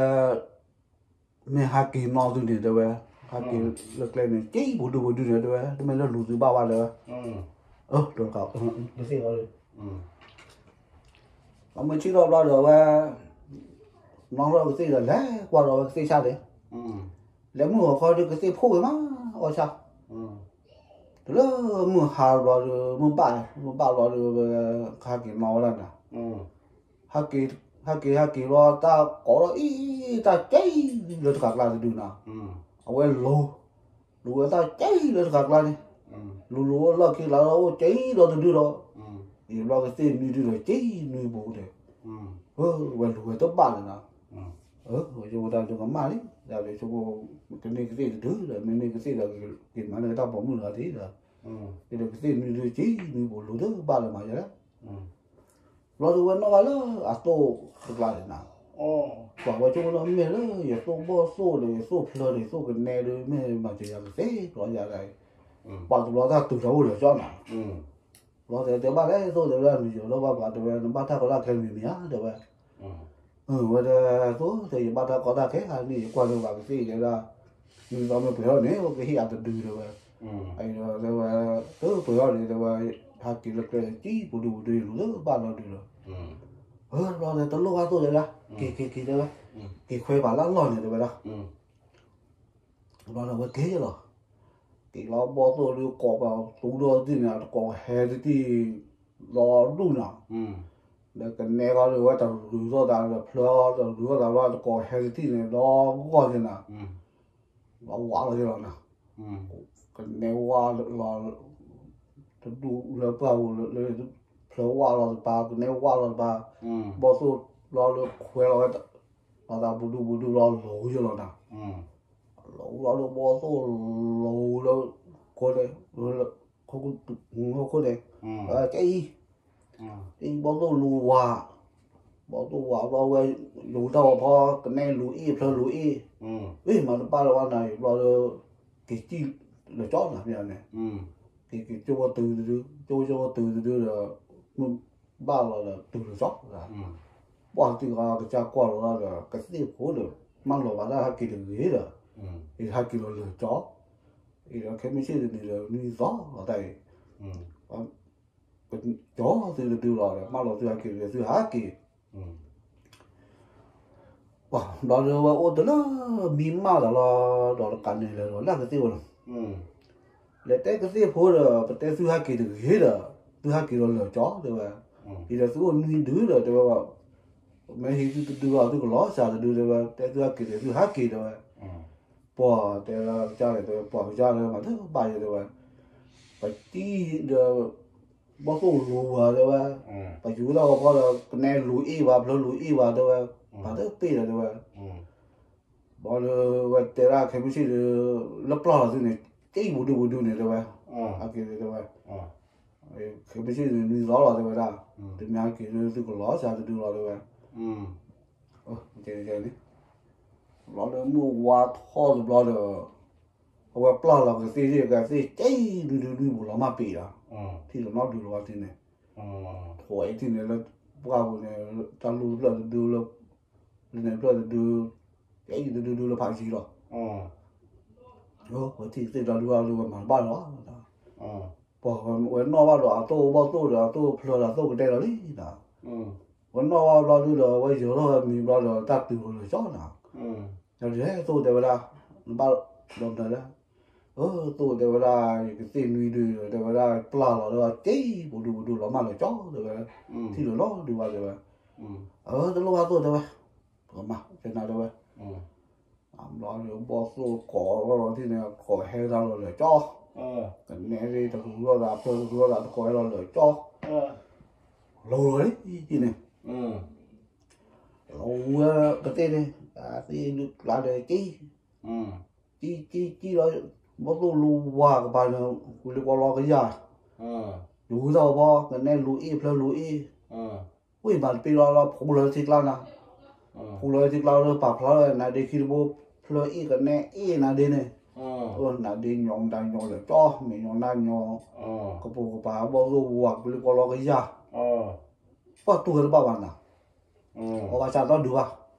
မ့ၢ်ဟးက့ၤနီၣ်သုန့ၣ် တဲဝဲ, ဟးက့ၤလၢကျဲန့ၣ် က့ၤပူၤဒုပူၤဒုန့ၣ် တဲဝဲ, တမ့ၢ်လၢလူၤသုဘၣ်ဘၣ်တဲဝဲ, အၢ တသ့ၣ်, အမုၢ်ဆ့ၣ်ထီၣ်ဘျီဒီးအဝဲ နီၣ်ထီၣ်ကသ့ၣ်ဒီး လဲၤကွၢ်ဒီးဝဲကသ့ၣ်ဆၣ်န့ၣ်, လဲၤမုၢ်ဂီၤခီဒီးကသ့ၣ်ဖိးက့ၤမး အီၣ်ဆၣ်, တုၤလၢမုၢ်ဟါဘျီဒီး မုၢ်ဘၣ်, မုၢ်ဘၣ်ဘျီဒီး ဝဲဟးက့ၤနီၣ်ဝဲဒၣ်န့ၣ် ဟဲက့ၤ, ဟဲက့ၤ ဟဲက့ၤလီၤ တၢ်ကိးထီၣ်အံၤ တၢ်ကဲအံၤလၢတဃာ်ကျါတဒုန့ၣ်, အဝဲလူၤ, လူၤဝဲတၢ်ကဲအံၤလၢတဃာ်ကျါန့ၣ်, လူၤလူၤဝဲလီၢ်ခံလၢအိၣ်ကဲအံၤဒီးတဒုဒီး, အံၤဘျီကသ့ၣ်နွံဒုဒီးကဲအံၤနွံပူၤန့ၣ်, ဝဲလူၤဝဲတဘၣ်န့ၣ်နီၤ, ဝဲဆိကမိၣ်တၢ်ဒုးကမၣ်လံ, ဒ်ဆိကမိၣ် ကန့ၢ်ကသ့ၣ်တဒုဒီး မ့ၢ်န့ၢ်ကသ့ၣ်ဒီး က့ၤမၤန့ၢ်တၢ်ပိာ်မုၣ်လီၤတံၢ်ဒီး, ဒီးကသ့ၣ်နွံဒုကဲအံၤနွံပူၤလူၤတဘၣ်လၢၤမးယဲ ဘျီဒီးဝဲနီၣ်ဘၣ်လၢအသိၣ်တကျါန့ၣ်နီၤ, ပှၤဝဲဆိကမိၣ်လၢမ့ၢ်လၢယသိၣ်ဘီၣ်သိၣ်ဒီး ယသိၣ်ဖျၢၣ်ဒီး ယသိၣ်ကနဲဒီး မ့ၢ်မၤစၢၤယၤကသ့ ဘျီယၤဒီး, ပှၤတဘျီတၢ်တုၤထီၣ်အိၣ်ဒီးကၠီနီၤ, ဘျီတဲတဲဘၣ်လဲၣ်သိၣ်တဲဝဲဒၣ် နယီၤလၢဘၣ်ပှၤတဲဝဲ နဘၣ်တၢ်ကီတၢ်ခဲမံၤမံၤဧါ တဲဝဲ ဝဲတဲသိၣ်တဲ ယဘၣ်တၢ်ကီတၢ်ခဲခါန့ၣ် ယကွၢ်လၢပှၤကသ့ၣ်တဲဝဲဒၣ်, နွံသီမ့ၢ်ပှဲၤထီၣ်န့ၣ် ပကဟ့ၣ်အတဒုတဲဝဲ, အံၤဒီးတဲဝဲ, တပှဲၤထီၣ်န့ၣ်တဲဝဲ, ဟးက့ၤလၢကျဲကံပူၤဒုပူၤဒုလူၤလၢဘၣ်လီၤဒုလီၤ, ဘျီတဲတလိၣ်ဘၣ်သိၣ်တဲဝဲဒၣ်, က့ၤက့ၤက့ၤတဲဝဲ, က့ၤခွဲပှၤလၢအလီၢ်န့ၣ်တဲဝဲဒၣ် ဘျီဒီးဝဲက့ၤလီၤ, က့ၤလီၤဘီၣ်သိၣ်ဒုးကိးပှၤတူဒီးတံၢ်န့ၣ် တကိးဟဲတံၢ် လီၤဒူၣ်နီၤ, ဒီးကနဲဃီဒီးဝဲတရုၤထီၣ်သးဒီးဖျၢၣ်တရုၤထီၣ်သးဘျီ တကိးဟဲတံၢ်န့ၣ် လီၤဂီၢ်က့ၤနီၤ, လီၤဝးလီၤက့ၤလီၤနီၤ, ကနဲဝါလီၤ တဒူၣ်လၢပှၢ်ပူၤလၢ ဖျၢၣ်ဝါလီၤတပၤ ကနဲဝါလီၤတပၤ, ဘီၣ်သိၣ်လီၤလၢခွဲလီၤဝဲ လီၤသးပူၤဒူပူၤဒူလီၤလိၤယိာ်လီၤနၤ, လိၤလီၤလၢဘီၣ်သိၣ်လိၤလၢ ခိၣ်န့ၣ်, ခိၣ်န့ၣ်, ကဲအံၤ, အံၤဘီၣ်သိၣ်လူၤဝး, ဘီၣ်သိၣ်ဝးဘျီဝဲ, လူၤတၢ်ဝဲဖီ ကနဲလူၤအ့ၣ်ဖျၢၣ်လူၤအ့ၣ်, မ့ၢ်မၤတဘၣ်လၢၤဘၣ်နၤအံၤဘျီလၢ က့ၤစံၣ်လၢကၠီနၤမ့ၢ်န့ၣ်, က့ၤက့ၤကၠိဝဲတုၤတဒု, ကၠိကၠိဝဲတုၤတဒုဒီး, မုၢ်ဘၣ်လီၤဒီးတုၤလၢကၠီ, ပှၢ်တံၢ်ဃီကစၢ်ကွၢ်လီၤဒီး ကသ့ၣ်ဖိဒီး မၢလီၤဘၣ်တၢ်ဟဲက့ၤတဂ့ၤဒီး, အံၤဟဲက့ၤလီၤလၢကၠီ, အံၤဒီးခဲမုၢ်ဆ့ၣ်တနံၤဒီး နွံသီလီၤတၢ်အံၤ, ကၠီသုတဒုလီၤဒီး မၢလီၤသုဟဲက့ၤဒီးသုဟဲက့ၤ ဘျီဒီးဝဲအိၣ်တလၢမံမၢ်လီၤလီၤ ဒီးတကးန့ၣ်လဲၤဒီးလၢကသ့ၣ်ဝဲလီၤ. လဲၤတဲကသ့ၣ်ဖိဒီး ပတဲသုဟးက့ၤတဂ့ၤဒီး သုဟးက့ၤဒီးလၢာ်ကၠီ တဲဝဲ, အံၤဒီးသုအိၣ်နွံဒုဒီး တဲဝဲ, မ့ၢ်ဟံးသုတဒုလီၤ သုကလီၤစှၤတဒု တဲဝဲ, တဲသုဟးက့ၤတဂ့ၤ သုဟးက့ၤ တဲဝဲ, ပှၤတဲလၢကစၢ်န့ၣ် တဲဝဲ ပှၤကစၢ်လၢမၤတဘၣ်ယဲ တဲဝဲ, ပစံၣ်ဒီး ဘီၣ်သိၣ်လိၤဝဲ တဲဝဲ, ပယူၤတၢ်ဂီၤဖီဒီး ကနဲလိၤအ့ၣ်ဝဲ ဖျၢၣ်လိၤအ့ၣ်ဝဲ တဲဝဲ, မၤတပ့ၢ်ဒီး တဲဝဲ ဘီဒီးဝဲတဲဒၣ်ခဲမုၢ်ဆ့ၣ်ဒီး လၢပျၢ်လီၤသုန့ၣ် ကဲအံၤပူၤဒုပူၤဒုန့ၣ် တဲဝဲ, အက့ၤတဲဝဲ, ခဲမုၢ်ဆ့ၣ်န့ၣ် နွံသီလီၤ တဲဝဲဒၣ်, တမံၤဟဲက့ၤဒု သုကလီၤစှၤတဒုလီၤ တဲဝဲ, န့ၣ်, ဘျီဒီးမုၢ်ဝါထီၣ်တဘျီဒီး အဝဲပျၢ်လီၤကသ့ၣ် ကသ့ၣ်ကဲအံၤဒုဒုဒုပူၤလီၤမၢ်ပ့ၤလီၤ, ထံၣ်လီၤနီတဒုလီၤဝဲထံၣ်န့ၣ်, ထိးအံၤထံၣ်န့ၣ်လၢ ပှၢ်ပူၤန့ၣ် တၢ်လူၢ်တဖျၢၣ်တဒုလၢ လၢန့ၣ်ဖျၢၣ်တဒု, ကဲအံၤဒုဒုဒုလၢဖးဆံလီၤ, ဝဲထံၣ်ကသ့ၣ်တဒုအဒုဝဲမၤတဘၣ်လီၤ, ပှၤဝဲနီၣ်ဘၣ်ဒီးအသိၣ်ဘီၣ်သိၣ်ဒီးအသိၣ်ဖျၢၣ်ဒီးအသိၣ်ကနဲလီၤလံနီၤ, ဝဲနီၣ်ဘၣ်ဘျီဒုဒီး ဝဲယၢၤထီၣ်ဝဲမံၤဘျီဒီး တၢ်တုၤလီၤလၢာ်ကၠီနီၤ, ဒီးဒ်သိးတဲဝဲဒၣ်, နဘၣ်ဒီးမနုၤလဲၣ်, အသိးတဲဝဲဒၣ် ယကသ့ၣ်နွံဒုဒီး တဲဝဲဒၣ်ပျၢ်လီၤဒီး ကဲအံၤပူၤဒုပူၤဒုလီၤမၢ်လၢာ်ကၠီ တဲဝဲ, ထံၣ်လီၤနီတဒုဘၣ် တဲဝဲ, အတလိၣ်ဘၣ်သိၣ် တဲဝဲ, ပကမၤကနၤ တဲဝဲ, ဘျီဒီးဘီၣ်သိၣ်ကိးထီၣ်လီၤထံၣ်န့ၣ် ကိးဟဲတၢ်လီၤလၢာ်ကၠီ, ကနဲသ့ၣ်တကရူၢ်သး ဖျၢၣ်တကရူၢ်သး တကိးဟဲလီၤလၢာ်ကၠီ, လီၤလီၤလံန့ၣ်, လီၤဝဲကသ့ၣ်န့ၣ် အသ့ၣ်ဒုးကျါဒီးက့ၤ ကံကံကံလီၤ, ဘီၣ်သိၣ်လူၤဝၤကပၤန့ၣ် ကွံာ်လၢကွီလီၤကယၤ, ယူၤတၢ်အီၤဘီ ကနဲလူၤအ့ၣ်ဖျၢၣ်လူၤအ့ၣ်, ဝံၣ်မၤတပ့ၢ်လီၤလီၤ ဖူလီၤထံကျါနၤ, ဖူလီၤထံကျါလၢပာ်ဖျါလၢနၤဒ့ခံတဘိ ဖျၢၣ်အ့ၣ်ကနဲအ့ၣ်နၤဒ့န့ၣ်, နၤဒ့ညီနၤညီလၢာ်ကၠီ မ့ၢ်ညီနၤညီ, ကပိာ်ကပၤဘီၣ်သိၣ်ဝၤကွံာ်လၢကွီလီၤကယၤ, ပှၤတူၢ်ဝဲတဘၣ်ဘၣ်နၤ, အီၣ်ဘၣ်ဆၣ်နီတဒုဘၣ်,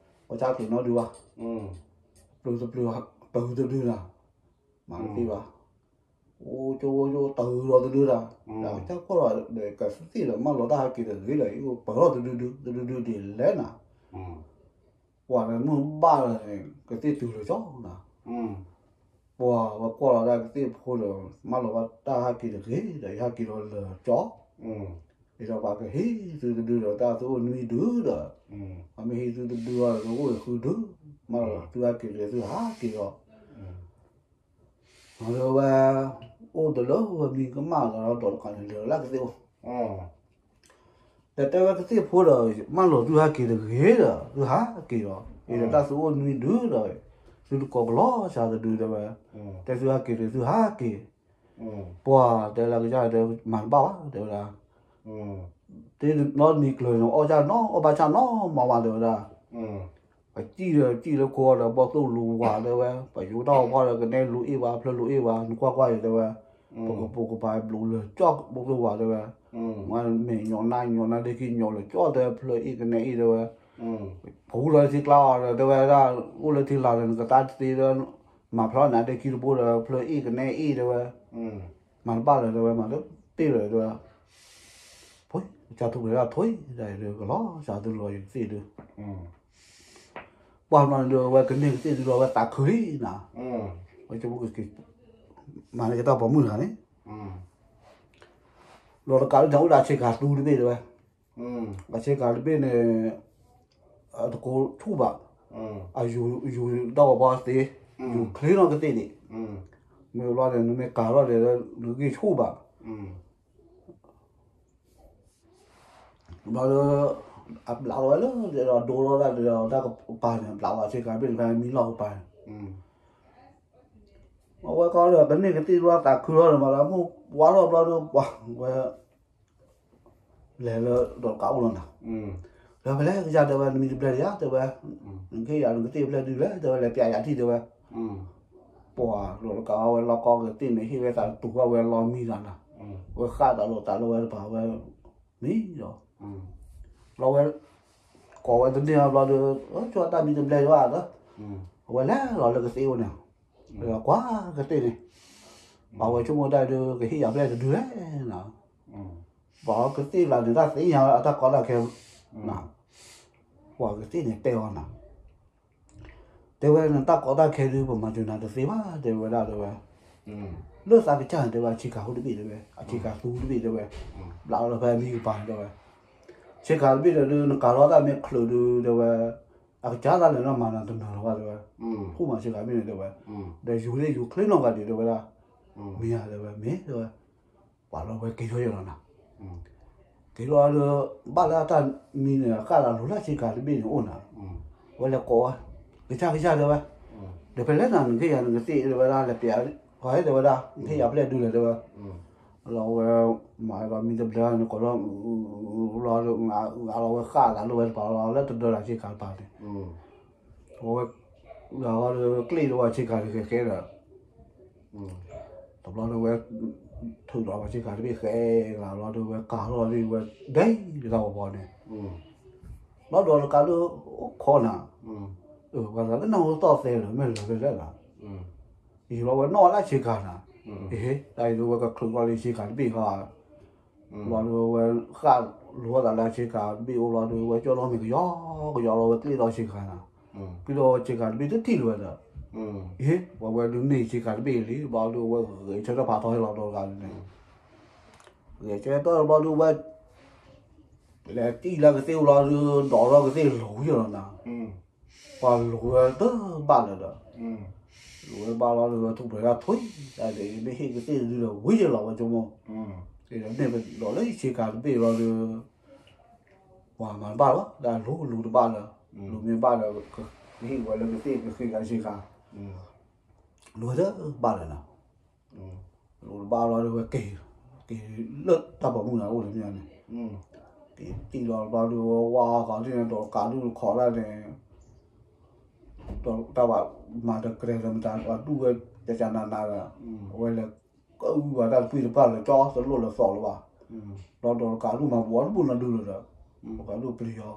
အီၣ်ဆၣ်ချုးနီတဒုဘၣ်, ပျုၤတပျုၤ, ပၢၤတဒုနၤ, မၤတသ့ဘၣ်, အိၣ်ကၠိအိၣ်ကၠိတၢ်ဂုၤလီၤတဒုဒၣ်, ဒီးကစၢ်ကွၢ်လီၤဒီးကသ့ၣ်ဒီးမၢလီၤတၢ်ဟးက့ၤတဂ့ၤဒီး အံၤအိၣ်ပၢၤထီၣ်တဒုဒု တဒုဒုဒ်လဲၣ်နၤ, ပှၤဒီးမုၢ်ဘၣ်လီၤန့ၣ် ကသ့ၣ်တုၤလၢာ်ကၠီနၤ, ပှၤဝဲကွၢ်လီၤဒၣ်ကသ့ၣ်ဖိဒီး မၢလီၤဘၣ်တၢ်ဟးက့ၤတဂ့ၤဒီး ယဟးက့ၤဒီးလၢာ်ကၠီ, ဒ်သိးပှၤကဟံးသုတဒုဒီး တၢ်သုအိၣ်နွံဒုဒီး, ပှၤမ့ၢ်ဟံးသုတဒုဒီး အိၣ်ဃုဒု, မၢလီၤသုဟးက့ၤတဂ့ၤ သုဟးက့ၤဒီး ဒီးဝဲ အိၣ်တလၢဝဲမံၤကမၣ်လီၤဒီးတကးန့ၣ် လဲၤလၢကသ့ၣ်အိၣ်, ဒီးတဲဝဲကသ့ၣ်ဖိဒီး မၢလီၤသုဟးက့ၤတဂ့ၤဒီး သုဟးက့ၤဒီး အံၤဒီးတၢ်သုအိၣ်နွံဒုဒီး သုတကိးကလီၤစှၤတဒုတဲဝဲ, တဲသုဟးက့ၤတဂ့ၤ သုဟးက့ၤ, ပှၤတဲလၢကစၢ်တဲ မၤတဘၣ်ဘၣ် တဲဝဲဒၣ်, တ့နီတနံၤကျၢၤန့ၣ် အီၣ်ဆၣ်နီ အီၣ်ဘၣ်ဆၣ်နီမးဘၣ် တဲဝဲဒၣ်, ပစံၣ်ဒီးစံၣ်လၢခိဒီး ဘီၣ်သိၣ်လူၤဝၤတဲဝဲ, ပယူၤတၢ်အီၣ်ဖီဒီး ကနဲလူၤအ့ၣ်ဝဲ ဖျၢၣ်လူၤအ့ၣ်ဝဲ နကွၢ်ကွၢ်အံၤတဲဝဲ, ပကပိာ်ကပၤဘျုးလၢာ်ကၠီ ဘီၣ်သိၣ်ဝၤတဲဝဲ, မ့ၢ်ညီနၤညီနၤဒ့ခံညီလၢာ်ကၠီတဲ ဖျၢၣ်အ့ၣ်ကနဲအ့ၣ်တဲဝဲ, ဖူလီၤထံကျါအီၤဒီး တဲဝဲဒၣ် အိၣ်လၢထံလာ်ဒီး နကသါတသ့ဒီး မၤဖျါနၤဒ့ခံတဘိဒီး ဖျၢၣ်အ့ၣ်ကနဲအ့ၣ်တဲဝဲ, မၤတဘၣ်လၢၤတဲဝဲ မၤတပ့ၢ်လၢၤတဲဝဲ, ဖိ ကစၢ်ထူၣ်ဖျဲးဒၣ်ထွံၣ်ဒၣ်အံၤဒီး ကလီၤစှၤသုလီၤယကသ့ၣ်ဒုး, ပှၢ်မနီၤဒီး အဝဲကန့ၢ်ကသ့ၣ်ဒုးလီၤ အဝဲသးခုလံနၤ, ဝဲကမၤန့ၢ်က့ၤတၢ်ပိာ်မုၣ်တဂၤန့ၣ်, လီၤတကးလၢန့ၣ် အိၣ်ဒီးဆ့ကၤသူတဘ့ၣ်တဲဝဲ, အဆ့ကၤတဘ့ၣ်န့ၣ် အတကိးဆူၣ်ဘၣ်, အယူၤတၢ်ဂီၤဖီသ့, ယူၤချ့နီၢ်ကသ့ၣ်ဒံး, မ့ၢ်ဘျီန့ၣ် နမ့ၢ်ကၤထီၣ်ဒီး နဂံၢ်ဆူၣ်ဘၣ်, ဘျီဒီး အဘျးလီၤဝဲလၢ ဒိလီၤဒၣ်ဒီး တၢ်ကပၤန့ၣ် အဘျးလီၤဆ့ကၤဘ့ၣ်န့ၣ် ဖဲမံလီၢ်ကပၤန့ၣ်, အဝဲကီဒီး ကန့ၢ်ကသ့ၣ်ဒုးသးခုလီၤဒီး မၤဒီးမိၢ်ဝါထီၣ်ဘျီဒီး ပှၤဝဲ လဲၤလၢဒီးတကးအိၣ်လီၤနၤ, ဒီးဖဲလဲၣ်ကစၢ်တဲဝဲ နမံၤတဘျဲၣ်ဒံးဧါ တဲဝဲ, နကဟ့ၣ်ယၤနကသ့ၣ်ဖျဲၣ်ဒုးလဲၣ် တဲဝဲ လဲၤပျးယၤထံၣ်တဲဝဲ, ပှၤလီၤတကးဝဲလီၢ်ကီကသ့ၣ်န့ၣ် ဟ့ၣ်ဝဲသးတူၢ်ဝဲလီၤမံၤလီၤနၤ, ဝဲဃၣ်သးလိာ်သးလၢဝဲတပၤဝဲ မံၤဒီး, ဘျီဝဲ ကိးဝဲတန့ၢ်ဘျီဒီး ဆိတၢ်မံၤတဘျဲၣ်ဒံးဧါဒီး, အဝဲလဲၤလီၤလၢကသ့ၣ်အိၣ်န့ၣ်, ကွၢ်ကသ့ၣ်န့ၣ်, ပှၤဝဲဆိကမိၣ်တၢ်ဒုး ကဟ့ၣ်ယၤဖျဲၣ်တဒုလဲၣ်နၤ, ပှၤကသ့ၣ်လၢန့ၣ် တၢ်သ့ၣ်ညါအတၢ်ကီတၢ်ခဲ, ပှၤကသ့ၣ်န့ၣ်တဲအီၤနၤ, တဲဝဲနတၢ်ကီတၢ်ခဲဒုး ပမၤစၢၤနၤတသ့ဘၣ် တဲဝဲဒၣ်တဲဝဲ, လၢသးကစၢ်န့ၣ် တဲဝဲ အဆ့ကၤဟူတဘ့ၣ်တဲဝဲ, အဆ့ကၤသူတဘ့ၣ်တဲဝဲ, ဘျးလီၤဖဲမံကပၤန့ၣ်တဲဝဲ, ဆ့ကၤတဘ့ၣ်ဒီး နကၤလီၤတၢ်မ့ၢ်ချုးဒုး တဲဝဲ, အကစၢ်တၢ်လဲၤနီၢ်မၤနၤတနၢၤလီၤဘၣ်တဲဝဲ, ဖူၣ်မၤဆ့ကၤတဘ့ၣ်န့ၣ်တဲဝဲ, ဒီးယူၤန့ၣ်ယူၤချ့နီၢ်ဂၤဒဲးတဲဝဲဒၣ်, မ့ၢ်ဧါတဲဝဲ မ့ၢ်တဲဝဲ, ပှၤလီၤဝဲက့ၤထီၣ်ယဲလီၤနၤ က့ၤလီၤဒီး ဘၣ်လၢအတၢ်မံန့ၣ် ဃၣ်လၢလိၤလၢဆ့ကၤတဘ့ၣ်န့ၣ်အိၣ်နၤ, ဝဲလဲၤကိးဝဲ, ကစၢ်ကစၢ်တဲဝဲ, ဒီးဖဲလဲၣ်နၤ နက့ယၤနကသ့ၣ်တဲဝဲဒၣ် လဲၤပျး ဟဲတဲဝဲဒၣ် နက့ယၤဖဲလဲၣ်ဒုးလဲၣ်တဲဝဲ, လီၤဝဲ မၤဒီးမံတဘျီန့ၣ် ကိးလီၤ လီၤဒီး လီၤဝဲဃၣ်လၢဝဲတပၤလီၤလၢတဒၢလၢဆ့ကၤတပၤန့ၣ် အဝဲ လီၤဒီးကျ့ၣ်ဒီးဝဲဆ့ကၤတဂ့ၤဃဲဒီး တဘျီဒီးဝဲ ထုးဒီးပှၤဆ့ကၤတဘ့ၣ်ဃဲလီၤဘျီဒီးဝဲကၤထီၣ်ဒ်ဝဲ ဒဲဒ်တၢ်ပီၤပီၤန့ၣ်, ဘျီဒီးတကးဒုးအိၣ်ခိးနၤ, ပှၤသးလၢနၢ်ဟူသီၣ်သဲလၢၤ မ့ၢ်လၢၤလၢလၢ်လၢ်, ယံၤလီၤဝဲနီၣ်လၢဆ့ကၤနၤ, အဟ့ တၢ်အံၤဒုးဝဲကချုးလီၤလၢဆ့ကၤတဘ့ၣ်ဃီ ဘျီဒီးဝဲဃၣ်လိၤသးလၢဆ့ကၤတဘ့ၣ်အိၣ်ဘျီဒီးဝဲကၠီလီၤမ့ၢ်ကယီကယီလီၤဝဲကျ့ၣ်ဒီးဆ့ကၤနၤ, ကျ့ၣ်ဒီးဝဲဆ့ကၤတဘ့ၣ်တထံၣ်လၢၤဝဲဒီး, အဟ့ ပှၤဝဲဒုးန့ၢ်ဆ့ကၤတဘ့ၣ်လံ ဘျီဒီးဝဲဂဲၤဆၢထၢၣ်ဖးထီလီၤဒီးတဂၤန့ၣ်, ဂဲၤဆၢထၢၣ်ဘျီဒီးဝဲ လဲၤတံၢ်လၢကသ့ၣ်အိၣ်လီၤဒီး ဒိးထီၣ်ကသ့ၣ်လိၤဝံၤလီၤနၤ, ပှၤလိၤဝဲတဘၣ်လၢၤဒီး, လိၤဝဲဘၣ်လီၤဒီးဝဲထူၣ်ပှဲၤတၢ်ထွံ, တၢ်ဒ်မ့ၢ်ဟ့ၣ်ကသ့ၣ်ဒုးဒီးဝံၤလီၤဝဲဆိကမိၣ်, ဒီးန့ၣ်ဒီးလၢဆ့ကၤတဘ့ၣ်လီၤဒီး ပှၤမၤတဘၣ်လီၤ တၢ်လိၤလိၤတဘၣ်လၢ, လိၤမ့ၢ်ဘၣ်ဒီး ကဟ့ၣ်ဝဲလၢကသ့ၣ်ကဃ့ကၤဆ့ကၤ, လိၤဝဲတဘၣ်လၢၤနၤ လိၤတဘၣ်လီၤဒီးဝဲက့ၤ, က့ၤလၢတၢ်ပိာ်မုၣ်န့ၣ်အိၣ်လၢမ့ၢ်န့ၣ်, က့ၤတံၢ်လီၤဘျီဒီးဝဲဝါဃီၤဒ်န့ၣ် ဒီးကးဒူၣ်တခီဒၣ်န့ၣ်, ဒီးတၢ်ဘၣ်မၤတကြဲးဒီးမတၤ ပှၤဒူၣ်ဝဲ ကကနနၤဒီး, အဝဲလဲၤကအုဝဲတၢ်တပှံၢ်တပှၢ်လၢကၠီတလိၣ်လၢသီလၢၤဘၣ်, ဘျီဒီးကးဒူၣ်မၤဘူးအီၤတဘူးနီဒုလၢၤဒီး, ကးဒူၣ်ပျံၤအီၤ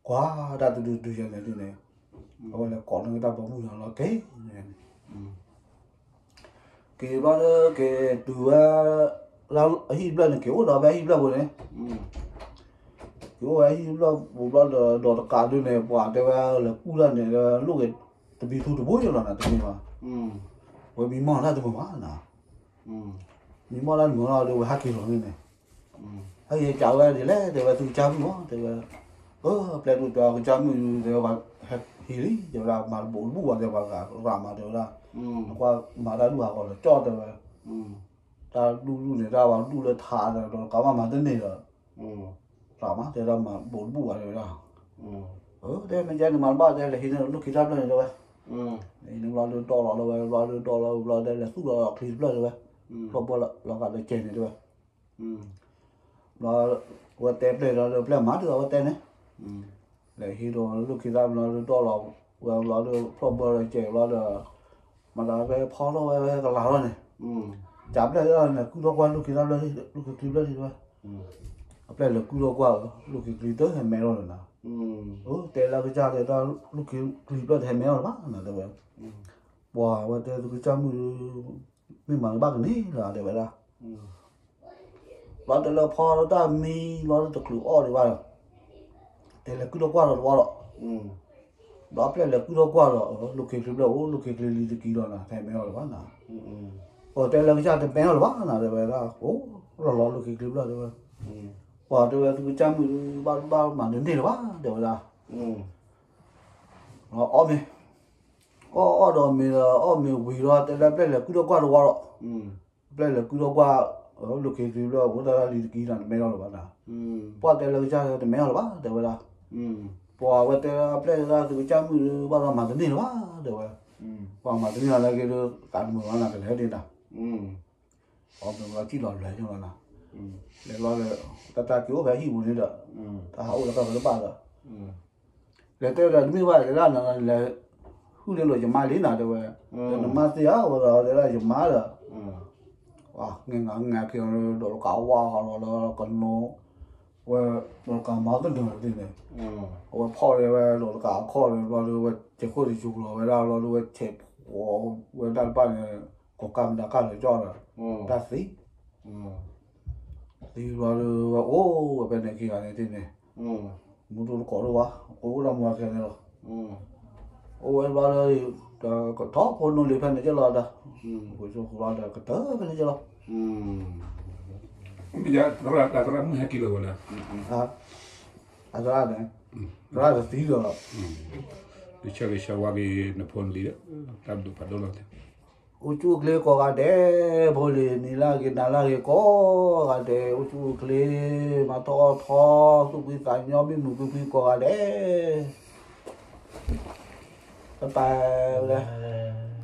ကွၢ်တၢ်တဒုဒုယဲန့ၣ်ဒ်န့ၣ်, အဝဲလဲၤကိးန့ၢ်တၢ်ပိာ်မုၣ်န့ၣ်လီၤက့ၤန့ၣ်, က့ၤဘျီဒီးက့ၤတုၤဝဲ, အဟံၣ်တဖျၢၣ်န့ၣ်က့ၤအိၣ်ဒီးဖဲအဟံၣ်တဖျၢၣ်ပူၤန့ၣ်, က့ၤအိၣ်ဝဲအဟံၣ်တဖျၢၣ်ပူၤဘျီဒီး ဒီးတကးဒုန့ၣ် ပှၤတဲဝဲလဲၤကူၣ်တၢ်န့ၣ် လိၣ်က့ၤတဘံထူတဘိယလီၤနၤတမ့ၢ်ဘၣ်, ဝဲမံမီၢ်တၢ်တမုာ်ဘၣ်နၤ မံမီၢ်တၢ်တမုာ်လီၤဒီးဝဲဟဲက့ၤလီၤန့ၣ်န့ၣ်, ဟဲက့ၤကးဝဲဒ်လဲၣ် တဲဝဲသုကစၢ်မုၣ်မီၢ် တဲဝဲ, အၢ ပျဲဒိၣ်တဲအီၤကစၢ်မုၣ်ဒုး တဲဝဲပှၤဟဲဟံးလံ တဲဝဲဒၣ် မၤတဘူးတဘူးဘၣ် တဲပှၤဂၤရၤမၤ တဲဝဲဒၣ်, နကွၢ်မၤတၢ်ဒူၣ်ဟးဂီၤလၢကၠီ တဲဝဲ, တၢ်ဒူၣ်ဒူၣ်န့ၣ် တၢ်ဝဲဒူၣ်လၢထးဒီး ဒီးကးမၣ်မၤတန့ၢ်ဒီး, ရၤမၤ တဲဒၣ်မၤတဘူးတဘူးဘၣ် တဲဝဲဒၣ်, တဲမ့ၢ်ကဲန့ၣ်မၤတဘၣ် တဲလဲၤဟံးန့ၢ်လၢၢ်ခံတၢ်ဖျၢၣ်န့ၣ် တဲဝဲ, ဟံးန့ၢ်ဘျီဒုးဒီၣ်လီၤလၢဝဲ ဘျီဒုးဒီၣ်လီၤ ဘျီဒုးလဲၤသူၣ်လီၤချံတဖျၢၣ် တဲဝဲ, ဖျီၣ်ဘၢလီၤဂာ်ဒီးကဲန့ၣ် တဲဝဲ ဘျီ ဝဲတဲပျဲၢ်ဒီး ပျဲၢ်မၤဒုးအဝဲတဲန့ၣ်, လဲၤဟံးဒီးလၢၢ်ခံတၢ်ဖျၢၣ်ဒုးဒီၣ်လီၤဝဲဘျီဒုး ဖျီၣ်ဘၢဒီးကဲဘျီဒီး, မၤသးဖဲဖီထီၣ်ဝဲဖဲကလၤထီၣ်န့ၣ်, ကးပျဲၢ်ဒၣ်န့ၣ် ကူၣ်ထီၣ်ကွၢ်လၢၢ်ခံတၢ်ဖျၢၣ် လၢၢ်ခံချံဖျၢၣ်တဲဝဲ, အပျဲၢ်လဲၤကူၣ်ထီၣ်ကွၢ်ဧၢ လၢၢ်ခံချံတဟဲမဲထီၣ်လၢၤနၤ, တဲလၢကစၢ်တဲတၢ်လၢၢ်ခံချံဖျၢၣ်တဟဲမဲထီၣ်လၢၤဘၣ်နၤ တဲဝဲ, ပှၤဝဲတဲသုကစၢ်မုၣ် မ့ၢ်မၤတဘၣ်ကန့ၢ်လၢၤ တဲဝဲဒၣ်, ဘျီတဲလၢဖီလၢတၢ်မံဘျီတချုးအီၣ်ဒံးဘၣ်ဒီး, တဲလဲၤကူၣ်ထီၣ်ကွၢ်ဒီးတဝီဒီး, ဘျီပျဲၢ်လဲၤကူၣ်ထီၣ်ကွၢ်ဒီး လၢၢ်ခံချံဖျၢၣ်အိၣ် လၢၢ်ခံချံလံတကံဒီးနၤ တဟဲမဲထီၣ်လၢၤဘၣ်နၤ, တဲလၢကစၢ်တမဲထီၣ်လၢၤဘၣ်နၤ တဲဝဲဒၣ် အိၣ်လီၤလီၤလၢၢ်ခံချံဖျၢၣ်တဲဝဲ, ပှၤတဲဝဲသုကစၢ်မုၣ်ဘၣ်ဘၣ်မၤတန့ၢ်လၢၤဘၣ် တဲဝဲဒၣ်, အီၣ်မ့ၤ, အီၣ်အီၣ်ဒီးမ့ၤဒီး အီၣ်မ့ၤဝံၤဒီးတဲလၢပျဲၢ်လဲၤကူၣ်ထီၣ်ကွၢ်တဝီဒီး, ပျဲၢ်လဲၤကူၣ်ထီၣ်ကွၢ်, လၢၢ်ခံချံဖျၢၣ်အိၣ်တၢ်လံတကံဒီးတမဲထီၣ်လၢၤဘၣ်နၤ, ပှၤတဲလၢကစၢ်တမဲထီၣ်လၢၤဘၣ် တဲဝဲဒၣ်, ပှၤဝဲတဲလၢပျဲၢ်ဒၣ်သုကစၢ်မုၣ်ဒီး ဘၣ်ဒီးမၤတန့ၢ်လၢၤဘၣ် တဲဝဲ, ပှၤမၤတန့ၢ်လၢၤလၢက့ၤဒီး သးတမုာ်ဘၣ်နၤ ကလဲၤဒ်နၤ အီၣ်မ့ၤဝံၤလီၤစံၣ်လီၤလဲၤညိလီၤနၤ, လဲၤလီၤဒီး တၢ်တၢ်က့ၤအိၣ်ဖဲဟံၣ်ပူၤန့ၣ်ဒီး, တၢ်ဟးအိၣ်လၢကီၢ်ဖဲတဘၣ်ဒီး, လဲၤတဲဒီးတမ့ၢ်ဘၣ်တဲဒၣ်နၤ လဲၤဟုၣ်လၢလိာ်ယမါလံနၤတဲဝဲ, ဒီးနမါသ့ဧါဝဲဒီးတဲဒၣ်ယမါဒီး, ပှၤငဲငးငဲက့ၤဒီးတကးဝါဃီလီၤလၢကနိ, ဝဲဒီးတကးမၤတန့ၢ်ဝဲသ့ၣ်န့ၣ်, အဝဲဖီၣ်လၢဝဲဒီးတကးအခီၣ်န့ၣ် ဘျီဒီးဝဲဆဲးခိၣ်တဆူလီၤဝဲဒၣ်ဘျီဒီးဝဲဆဲးဖိဝဲဒၣ်တဖၣ်န့ၣ်, ကိးကၢ်မတၤကၢ်လၢကၠီဒီး, တၢ်သံ သံဘျီဒီးဝဲအိၣ်ဝဲဖဲန့ၣ်ခံဂၤန့ၣ်သ့ၣ်န့ၣ်, မူဒိၣ်တကိးဒိၣ်ဝဲ, ကိးအိၣ်ဒီးမူဝဲခဲန့ၣ်လီၤ. အိၣ်ဝဲဘျီဒီး ကထီၣ်ဖိနီၢ်လံၤဖဲန့ၣ်က့လီၤဒီး, ဃိဆိဃိလီၤဒီးကတၢၢ်ဖဲန့ၣ်က့လီၤ. သရၣ် သရၣ်မုၣ်ဟဲက့ၤလီၤဝဲလၢ, အသရၣ်န့ၣ်, သရၣ်တသံလီၤလီၤ. ကဆၢဂ့ၤဆၢဝါက့ၤနဖိနလံၤ, တၢ်ဘျုးဖးဒိၣ်လီၤ. အိၣ်ဆူၣ်အိၣ်ချ့ကိးဂၤဒဲး, ဖိလံၤနံၤလၢဂ့ၤနၤလၢဂ့ၤကိးဂၤဒဲး, အိၣ်ဆူၣ်အိၣ်ချ့, မၤထီၣ်အီၣ်ထီၣ်, သူၣ်ဖှံသးညီ, မံမုာ်ကွံာ်ဖှံကိးဂၤဒဲး. ပပၢ်ဝဲ